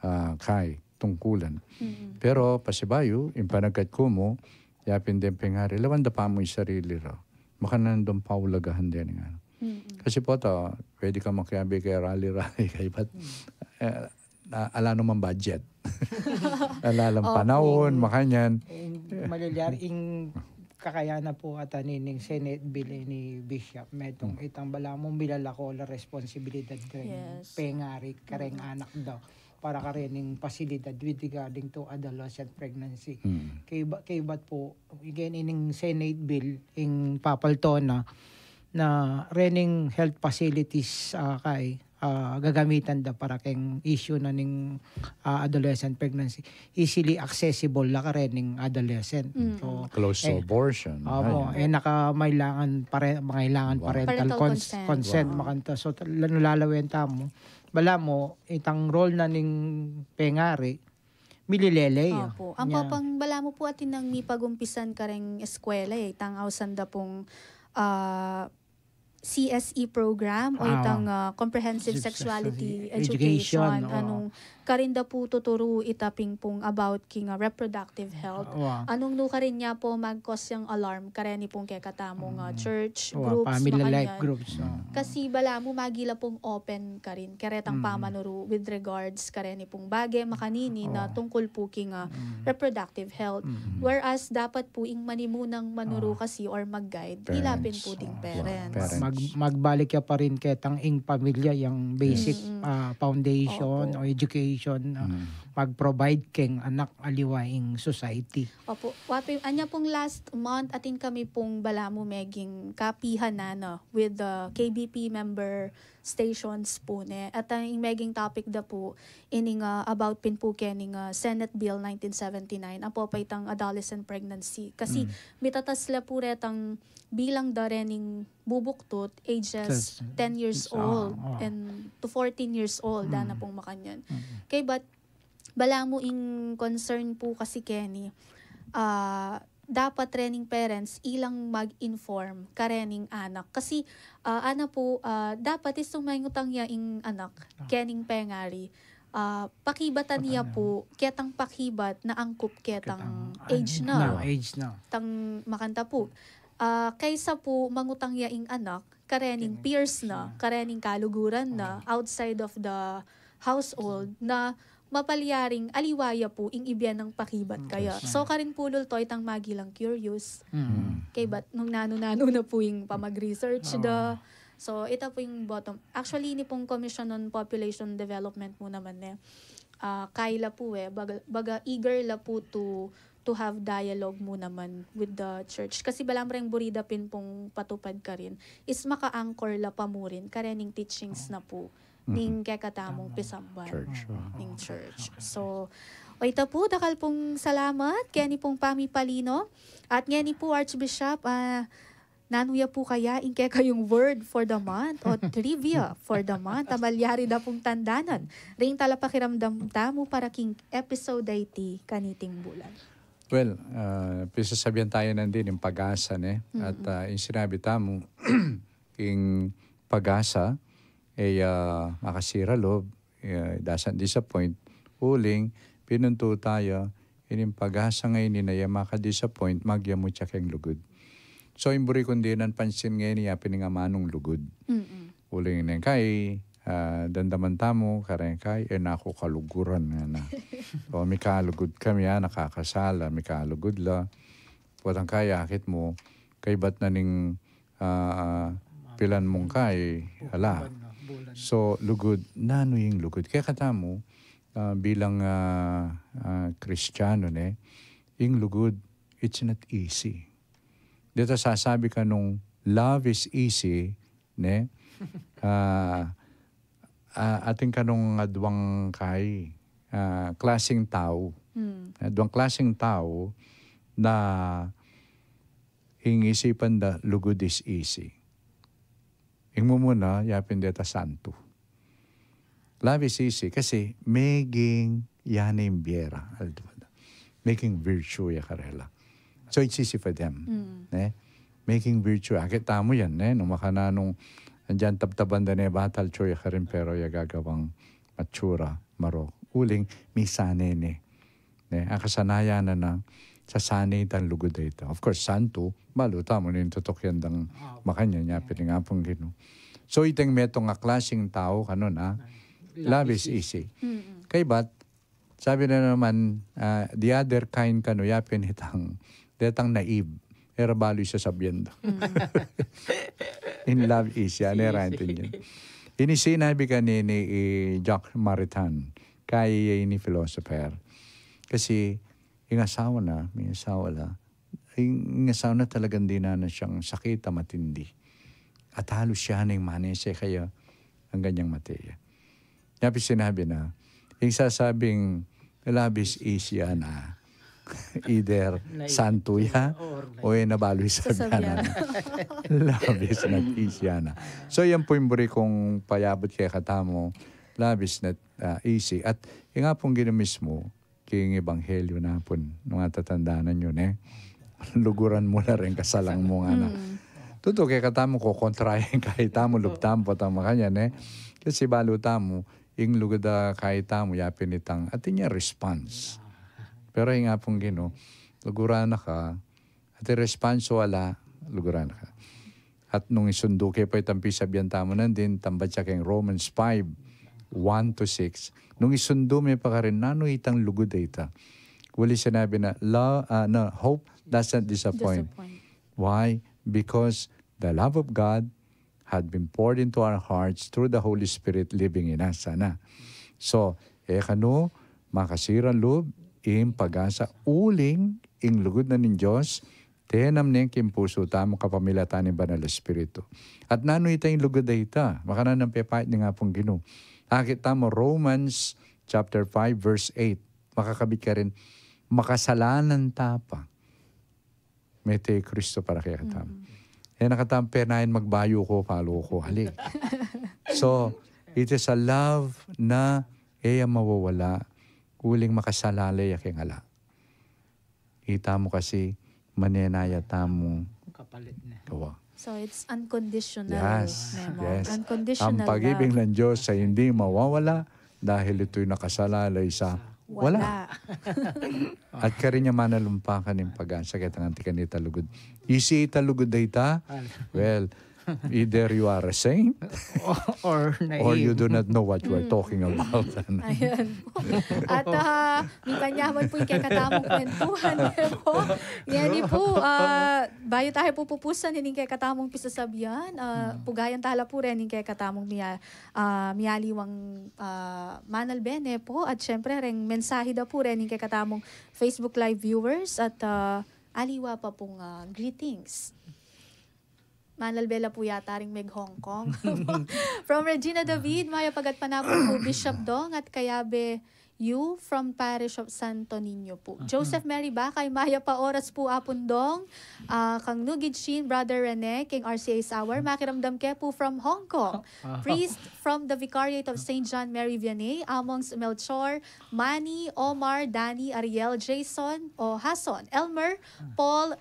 ah, kai, tungkulan. Mm. Pero, pasibayu, ing panagkat ku mu, yapin deng pengari, lawan da pamu ing sarili ra. Makananu dong paulagahan deni nga. Mm. Kasi pu ta, pwede ka makiabe kaya rally-rally kaya, but, eh, na, ala naman budget. Ala lang panaun, makanyan. Ing malilyari, ing kakayana pu ata nining Senate bill ini, Bishop, metung itang balamu milalako la responsibilidad kareng pengari, kareng anak da, para karening pasilidad with regarding to adolescent pregnancy. Kaybat, kaybat pu, again, ining Senate bill, ing papaltona, na rening health facilities, ah, kai, ah, gagamitan da para keng issue na ning, ah, adolescent pregnancy. Easily accessible la karening adolescent. Mm. So, close to abortion. Opo, e na ka mailangan pare-, mangailangan parental consent. Parental cons-, consent, makanita. So, tal-, lalawen tamu. Balamu, itang role na ning pengari, mililele. Opo. Ang papang balamu pu atin nang mipagumpisan kareng eskwela, e, itang ausan da pung, ah, C S E program o itang, ah, comprehensive sexuality education, anung karin da pu tuturu ita pin pung about king, ah, reproductive health. Anung nu karin ya pu mag-cause yang alarm kareni pung kekatamung, ah, church groups, family life groups. Kasi balamu magila pung open karin keretang pamanuru with regards kareni pung bage makanini na tungkul pu king, ah, reproductive health. Whereas dapat pu ing manimunang manuru kasi or mag-guide, ila pin pu ding parents. Mag-, magbalik ya pa rin ketang ing pamilya, yang basic, ah, foundation o education, ah, mag-provide keng anak aliwa ing society. Opo. Wa pu, anya pung last month atin kami pung balamu meging kapihan na, no, with the K B P member stations pu, ne. At, ah, ing meging topic da pu, ining, ah, about pin pu kening, ah, Senate Bill nineteen seventy-nine, apo pa itang adolescent pregnancy. Kasi mitatas la pu retang bilang da rening bubuktut, ages ten years old and to fourteen years old, dana pung makanyan. Kaybat, balamu ing concern pu kasi keni, ah, dapat rening parents ilang mag-inform karening anak. Kasi, ah, ana pu, ah, dapat istung mengutang ya ing anak kening pengari, ah, pakibatan ya pu ketang pakibat na angkup ketang age na. Age na. Tang makanta pu. Ah, kaysa pu mangutang ya ing anak karening peers na, karening kaluguran na, outside of the household, na mapalyaring aliwa ya pu ing ibie nang pakibat kaya. So, karin pu lulto itang magilang curious. Kaybat nung nanu-nanu na pu ing pamag-research da. So, ita pu ing bottom. Actually, ini pung Commission on Population Development mu naman, e, ah, kaila pu, e, baga, baga eager la pu to to have dialogue mu naman with the church. Kasi balamu reng buri da pin pung patupad karin is maka-anchor la pa mu rin karening teachings na pu ning kekatamung pisamban ning church. So, o ita pu, dakal pung salamat keni pung pamipalino. At ngeni pu, Archbishop, ah, nanu ya pu kaya ing kekayung word for the month o trivia for the month a malyari da pung tandanan ring talapakiramdam tamu para king episode a iti kaniting bulan? Well, ah, pisasabian tayu nandin ing pag-asa, ne? At, ah, ing sinabi tamu, ing pag-asa, e, ah, makasira lub, e, doesn't disappoint. Uling, pinuntu tayu, ining pag-asa ngeni na e maka-disappoint, magyamut ya keng lugud. So, ing buri kung dinan pansin ngeni, ya pin ing amanung lugud. Uling neng kai, ah, damdaman tamu, kareng kai, e, naku, kaluguran, ngana. O, mikalugud kami, a, nakakasala, mikalugud la. Potang kai, akit mu, kaybat na ning, ah, pilan mung kai, ala. So, lugud, nanu ing lugud? Kekatamu, ah, bilang, ah, ah, Kristiyanu, ne, ing lugud, it's not easy. Deta sasabi kanung love is easy, ne? Ah, ah, atin kanung aduang kai, ah, klasing tau. Aduang klasing tau na ing isipan da lugud is easy. Ing mumuna, yapin deta santu. Love is easy kasi meging ya ne ing bie ra, aldo da. Meging virtue ya karela. So it's easy for them. Ne? Meging virtue. Akit tamu yan, ne? Nung makananu, andiyan tabtaban da ne batal, tsu ya karin, pero ya gagawang matsura, marok. Uling, misane ne. Ne, akasanayan na na, sasane itang lugud a ita. Of course, santu, balu tamu ning tutukian dang makanyan, yapin ning Apung Ginu. So, itang metung a klasing tau, kanu na, love is easy. Kaybat, sabi na naman, ah, the other kind kanu, yapin itang, detang naive. E ra balu ing sasabian da. In love is, yan, e ra intindian. Ini sinabi kanini i Jacques Maritain, kaya ini philosopher. Kasi, ing asawa na, may asawa la, ing, ing asawa na talagang dinan na siyang sakit a matindi. At halos siya na ing manese kaya hanggang yang mate ya. Yapin sinabi na, ing sasabing love is easy na, either santu ya, o e na balu ing sabian na. Love is not easy na. So, yan pu ing buri kung payabut kekatamu, love is not, ah, easy. At ing Apung Ginu mismu, king ebanghelyo na pun, nung atatandanan yu, ne? Luguran mu la ring kasalang mu ngana. Mm. Tutu, kekatamu, kokontra ya ing kayat tamu, lub tamu, pota makanyan, ne? Kasi balu tamu, ing lugud a kayat tamu, yapin itang, atin ya response. Pero ing Apung Ginu, luguran na ka, at ing response, ala, luguran na ka. At nung isundu ke pa itang pisabyan tamu nandin, tambat ya keng Romans five, one to six. Nung isundu me pa karin, nanu itang lugud a ita? Uli sinabi na, love, ah, no, hope doesn't disappoint. Disappoint. Why? Because the love of God had been poured into our hearts through the Holy Spirit living in us. Sana. So, e kanu makasira lub ing pag-asa uling ing lugud na ning Dios, tenam ne king pusu tamu kapamilatan ning Banal Espiritu. At nanu ita ing lugud a ita? Makananu ing pepait ning Apung Ginu? Akit tamu Romans chapter five, verse eight. Makakabit karin, makasalanan ta pa, mete i Kristo para kekatamu. Mm. E na katamu penayan magbayu ko, palu ko, ali. So, it is a love na e ya mawawala, uling makasalale ya keng ala. Itamu kasi, manenaya tamu. Kapalit na. Kawa. So, it's unconditional, yes, Memo. Yes. Unconditional love. Ang pag-ibig ng Diyos ay hindi mawawala dahil ito'y nakasalalay sa wala. Wala. At karin ya manalumpakan ing pag-asa ketang anti kanita lugud. Isi ita lugud a ita? Well, either you are a saint or you do not know what you are talking about. Ayan po. At, ah, mingan ya man po ing kekatamung kwentuhan, e po. Ngeni po, ah, bayu ta pu pupusan ining kekatamung pisasabyan, ah, pugayan ta la pu reng kekatamung mia-, ah, mialiwang, ah, manalbe, ne po. At syempre, reng mensahe da pu reng kekatamung Facebook Live viewers at, ah, aliwa pa pung, ah, greetings. Manalbe la pu yata ring meg Hong Kong. From Regina David, mayap a gatpanapun pu Bishop Dong at Kayabe Yu from Parish of Santo Niño pu. Joseph Mary Bakay, mayap a oras pu Apung Dong. Ah, kang Nugid Shin, Brother Rene, king R C A's Hour, makiramdam ke pu from Hong Kong. Priest from the Vicariate of Saint John Mary Vianney, Among Melchor, Manny, Omar, Danny, Ariel, Jason, o Hason, Elmer, Paul,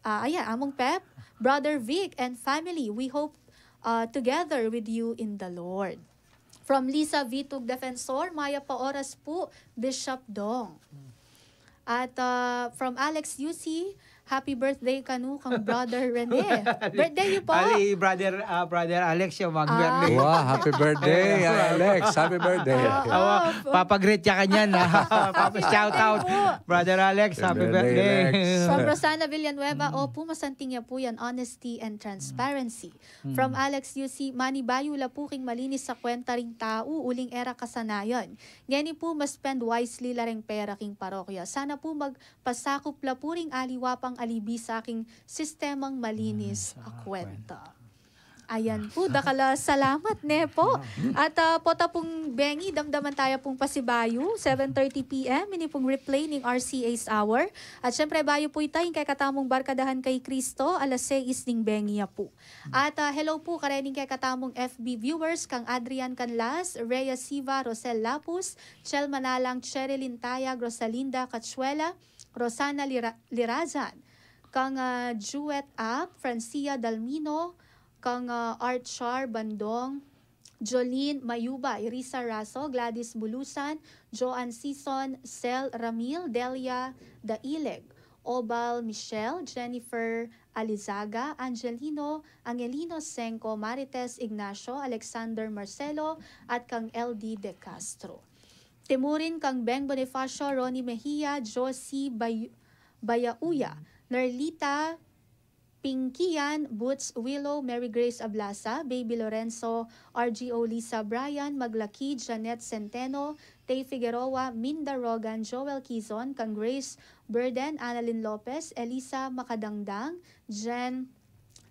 ah, ayan, Among Pep, Brother Vic, and family. We hope, ah, together with you in the Lord. From Lisa Vitug Defensor, mayap a oras pu, Bishop Dong. At, ah, from Alex U C, happy birthday kanu kang Brother Rene. Birthday yu pu? Ali, brother, ah, Brother Alex, yung mag-birthday. Wow, happy birthday, Alex. Happy birthday. Ah, awa, papag-greet ya kanyan, ha? Papa-shout out. Happy birthday pu. Brother Alex, happy birthday, Alex. From Rosana Villanueva, opu, masanting ya pu yan, honesty and transparency. From Alex U C, manibayu la pu king malinis a kwenta ring tau, uling e ra kasanayan. Ngeni pu, ma-spend wisely la ring pera king parokya. Sana pu magpasakup la pu ring aliwa pang alibisa king sistemang malinis a kwenta. Ayan pu, dakal a salamat, ne po. At, ah, pota pung bengi, damdaman taya pung pasibayu, seven thirty P M, ini pung replay ning R C A's Hour. At syempre, bayu pu ita, ing kekatamung Barkadahan kay Kristo, alas sais ning bengi ya pu. At, ah, hello pu kareng kekatamung F B viewers, kang Adrian Canlas, Rhea Siva, Rosel Lapus, Chel Manalang, Cherilyn Tayag, Rosalinda Cachuela, Rosana Lira-, Lirazan, kang, ah, Juet App, Francia Dalmino, kang, ah, Art Char Bandong, Jolene Mayuba, Irisa Raso, Gladys Bulusan, Joan Sison, Sel Ramil, Delia Daileg, Obal Michelle, Jennifer Alizaga, Angelino, Angelino Sengco, Marites Ignacio, Alexander Marcelo, at kang L D De Castro. Timurin kang Beng Bonifacio, Ronnie Mejia, Josie Bay-, Bayauya, Nerlita Pinkian, Boots Willow, Mary Grace Ablasa, Baby Lorenzo, R G O Lisa Brian, Maglaki, Janet Centeno, Tay Figueroa, Minda Rogan, Joel Kizon, kang Grace Burden, Annalyn Lopez, Elisa Makadangdang, Jen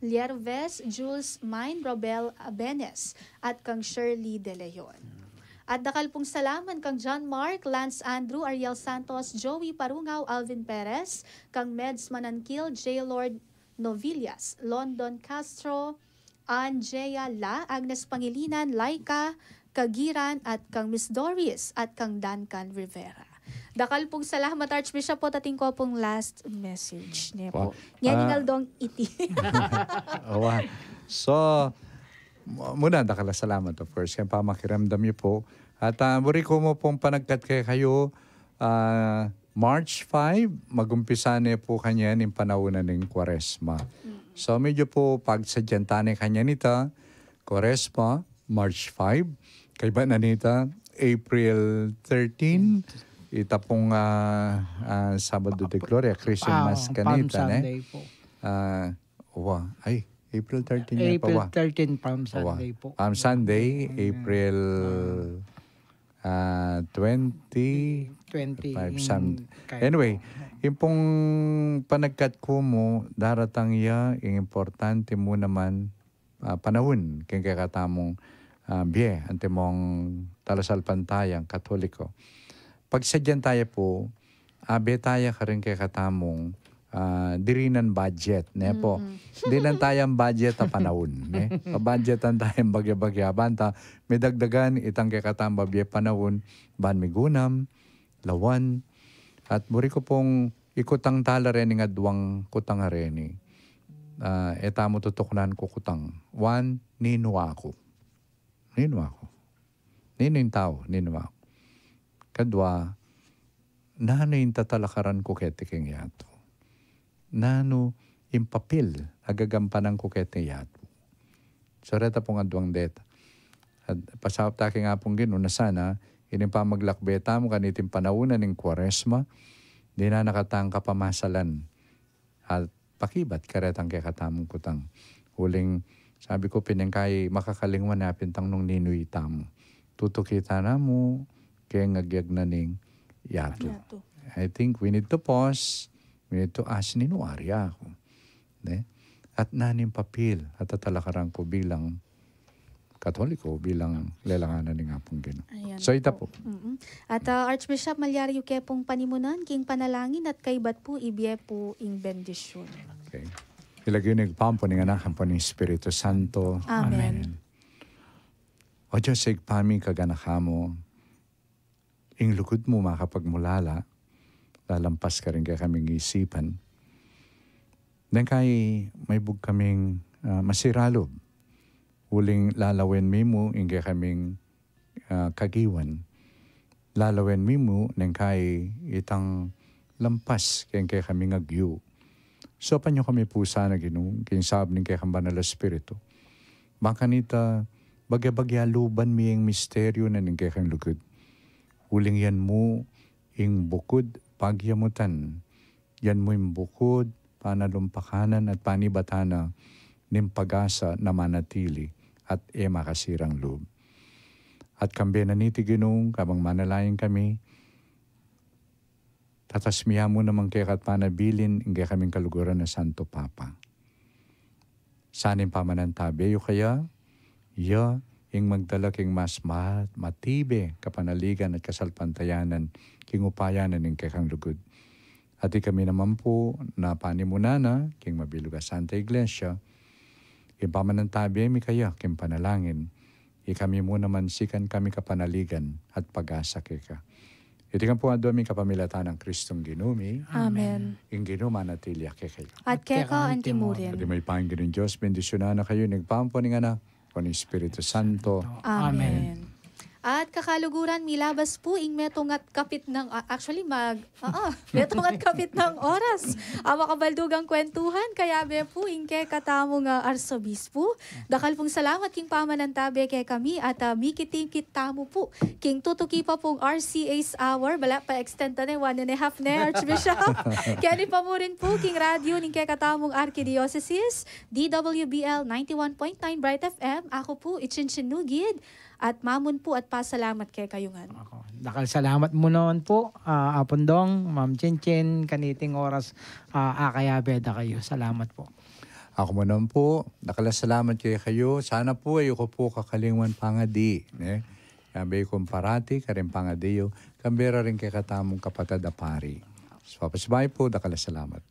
Lierves, Jules Mine, Robel Abenes, at kang Shirley De Leon. At dakal pung salamat kang John Mark, Lance Andrew, Ariel Santos, Joey Parungaw, Alvin Perez, kang Meds Manankil, J Lord Novillas, London Castro, Ann Jea La, Agnes Pangilinan, Laika Kagiran, at kang Miss Doris, at kang Duncan Rivera. Dakal pung salamat, Archbishop, pu, at atin ku pung last message ne pu. Nya ning aldo iti. Awa. So, mu-, muna, dakal a salamat, of course, keng pamakiramdam yu pu. At, ah, buri ku mu pung panagkat kekayu, ah, March five, magumpisa ne pu kanyan ing panaun na ning Kuaresma. So, medyo pu pagsadyan ta ne kanyan ita, Kuaresma, March five. Kaybat na nita, April thirteen, ita pung, ah, ah, Sabado de Gloria, Christmas kanita, ne? Palm Sunday pu. Ah, wa, ay, April thirteen ya pa, April wa. Thirteen, Palm Sunday pu. Palm Sunday, April, ah, twenty, twenty, five, Sun-, anyway, ing pung panagkat ku mu, daratang ya ing importante mu naman, ah, panaun keng kekatamung, ah, bie, antimong talasalpantayang Katoliko. Pagsadyan taya pu, abe taya karing kekatamung, ah, dirinan budget, ne pu? Dinan tayang budget a panaun, ne? Pabudgetan tayang bagya-bagya, banta midagdagan itang kekatamung babie panaun, ban migunam, lawan, at buri ku pung ikutang tala reni ing adwang kutang a reni. Ah, e tamu tutuknan kukutang. One, ninu aku? Ninu aku? Ninu ing tau? Ninu aku? Kadwa, nanu ing tatalakaran ku keti king yatu? Nanu ing papil a gagampanan ku keti yatu? So, reta pung adwang deta. At pasaup ta king Apung Ginu na sana, ining pamaglakbe tamu kaniting panaun na ning Kuaresma, dinan na katang kapamasalan at pakibat karetang kekatamung kutang. Uling, sabi ku, pin ing kai makakalingwan na pin tang nung ninu itamu. Tutuki ta na mu keng agyag na ning yatu. Yatu. I think we need to pause, we need to ask, ninu ari aku? Ne? At nanu ing papil a tatalakaran ku bilang Katoliko, bilang lelanganan ning Apung Ginu. Ayan pu. So, ita pu. Mm-mm. At, ah, Archbishop, malyari yu ke pung panimunan king panalangin at kaybat pu ibie pu ing bendisyun. Okay. King lagyu ning Ibpa, ampo ning Anak, ampo ning Espiritu Santo. Amen. Amen. O Dios, Ibpa mi, kaganaka mu, ing lugud mu makapagmulala, lalampas karing kekaming isipan. Deng kai maibug kaming, ah, masira lub. Uling lalawen mi mu ing kekaming, ah, kagiwan. Lalawen mi mu neng kai itang lampas keng kekaming agyu. Saupan yu kami pu sana, Ginu, king saup ning kekang Banal a Espiritu. Ba kanita, bagya-bagya luban mi ing misteryu na ning kekang lugud. Uling yan mu ing bukud pagyamutan. Yan mu ing bukud panalumpakanan at panibatan na ning pag-asa na manatili at e makasirang lub. At kambe na niti, Ginu, kabang manalangin kami, tatas mi ya mu naman keka at panabilin ing kekaming kaluguran a Santo Papa. Sana ing pamanantabe yu kaya, ya ing magdala king mas ma-, matibe kapanaligan at kasalpantayanan king upaya na ning kekang lugud. At ikami naman pu na panimunan na king mabilug a Santa Iglesia, ing pamanantabe mi kaya king panalangin, ikami mu naman sikan kami kapanaligan at pag-asa keka. Iti ngan pu adwan mi kapamilatan nang Kristong Ginu mi. Amen. Ing Ginu manatili ya kekayu. At keka anti mu rin. At ing Ibpa, ing Ginung Dios, bendisyunan na kayu ning Ibpa, ampo ning Anak, ampo ning Espiritu Santo. Amen. Amen. At kakaluguran, milabas pu ing metung at kapit ng, ah, actually, mag, oo, metung at kapit ng oras. Ang makabaldugang kwentuhan, kayabe pu ing kekatamung, ah, Arsobispo. Dakal pung salamat king pamanantabe kekami at, ah, mikit-ikit tamu pu king tutuki pa pung R C A's Hour. Bala, pa-extend ta ne, one and a half ne, Archbishop. Keni pa mu rin pu king radyu ning kekatamung arkidiosesis, D W B L ninety-one point nine Bright F M. Aku pu i Chinchin Nugid at mamun pu at pasalamat kekayu ngan. Ako, dakal salamat mu naman pu, ah, Apung Dong, Ma'am Chinchin, kaniting oras, ah, akayabe da kayu. Salamat pu. Aku mu naman pu, dakal a salamat kekayu. Sana pu e yu ku pu kakalingwan pangadi, ne? Yabe kung parati karing pangadi yu, kambe ra ring kekatamung kapatad a pari. Papasibayu pu, dakal a salamat.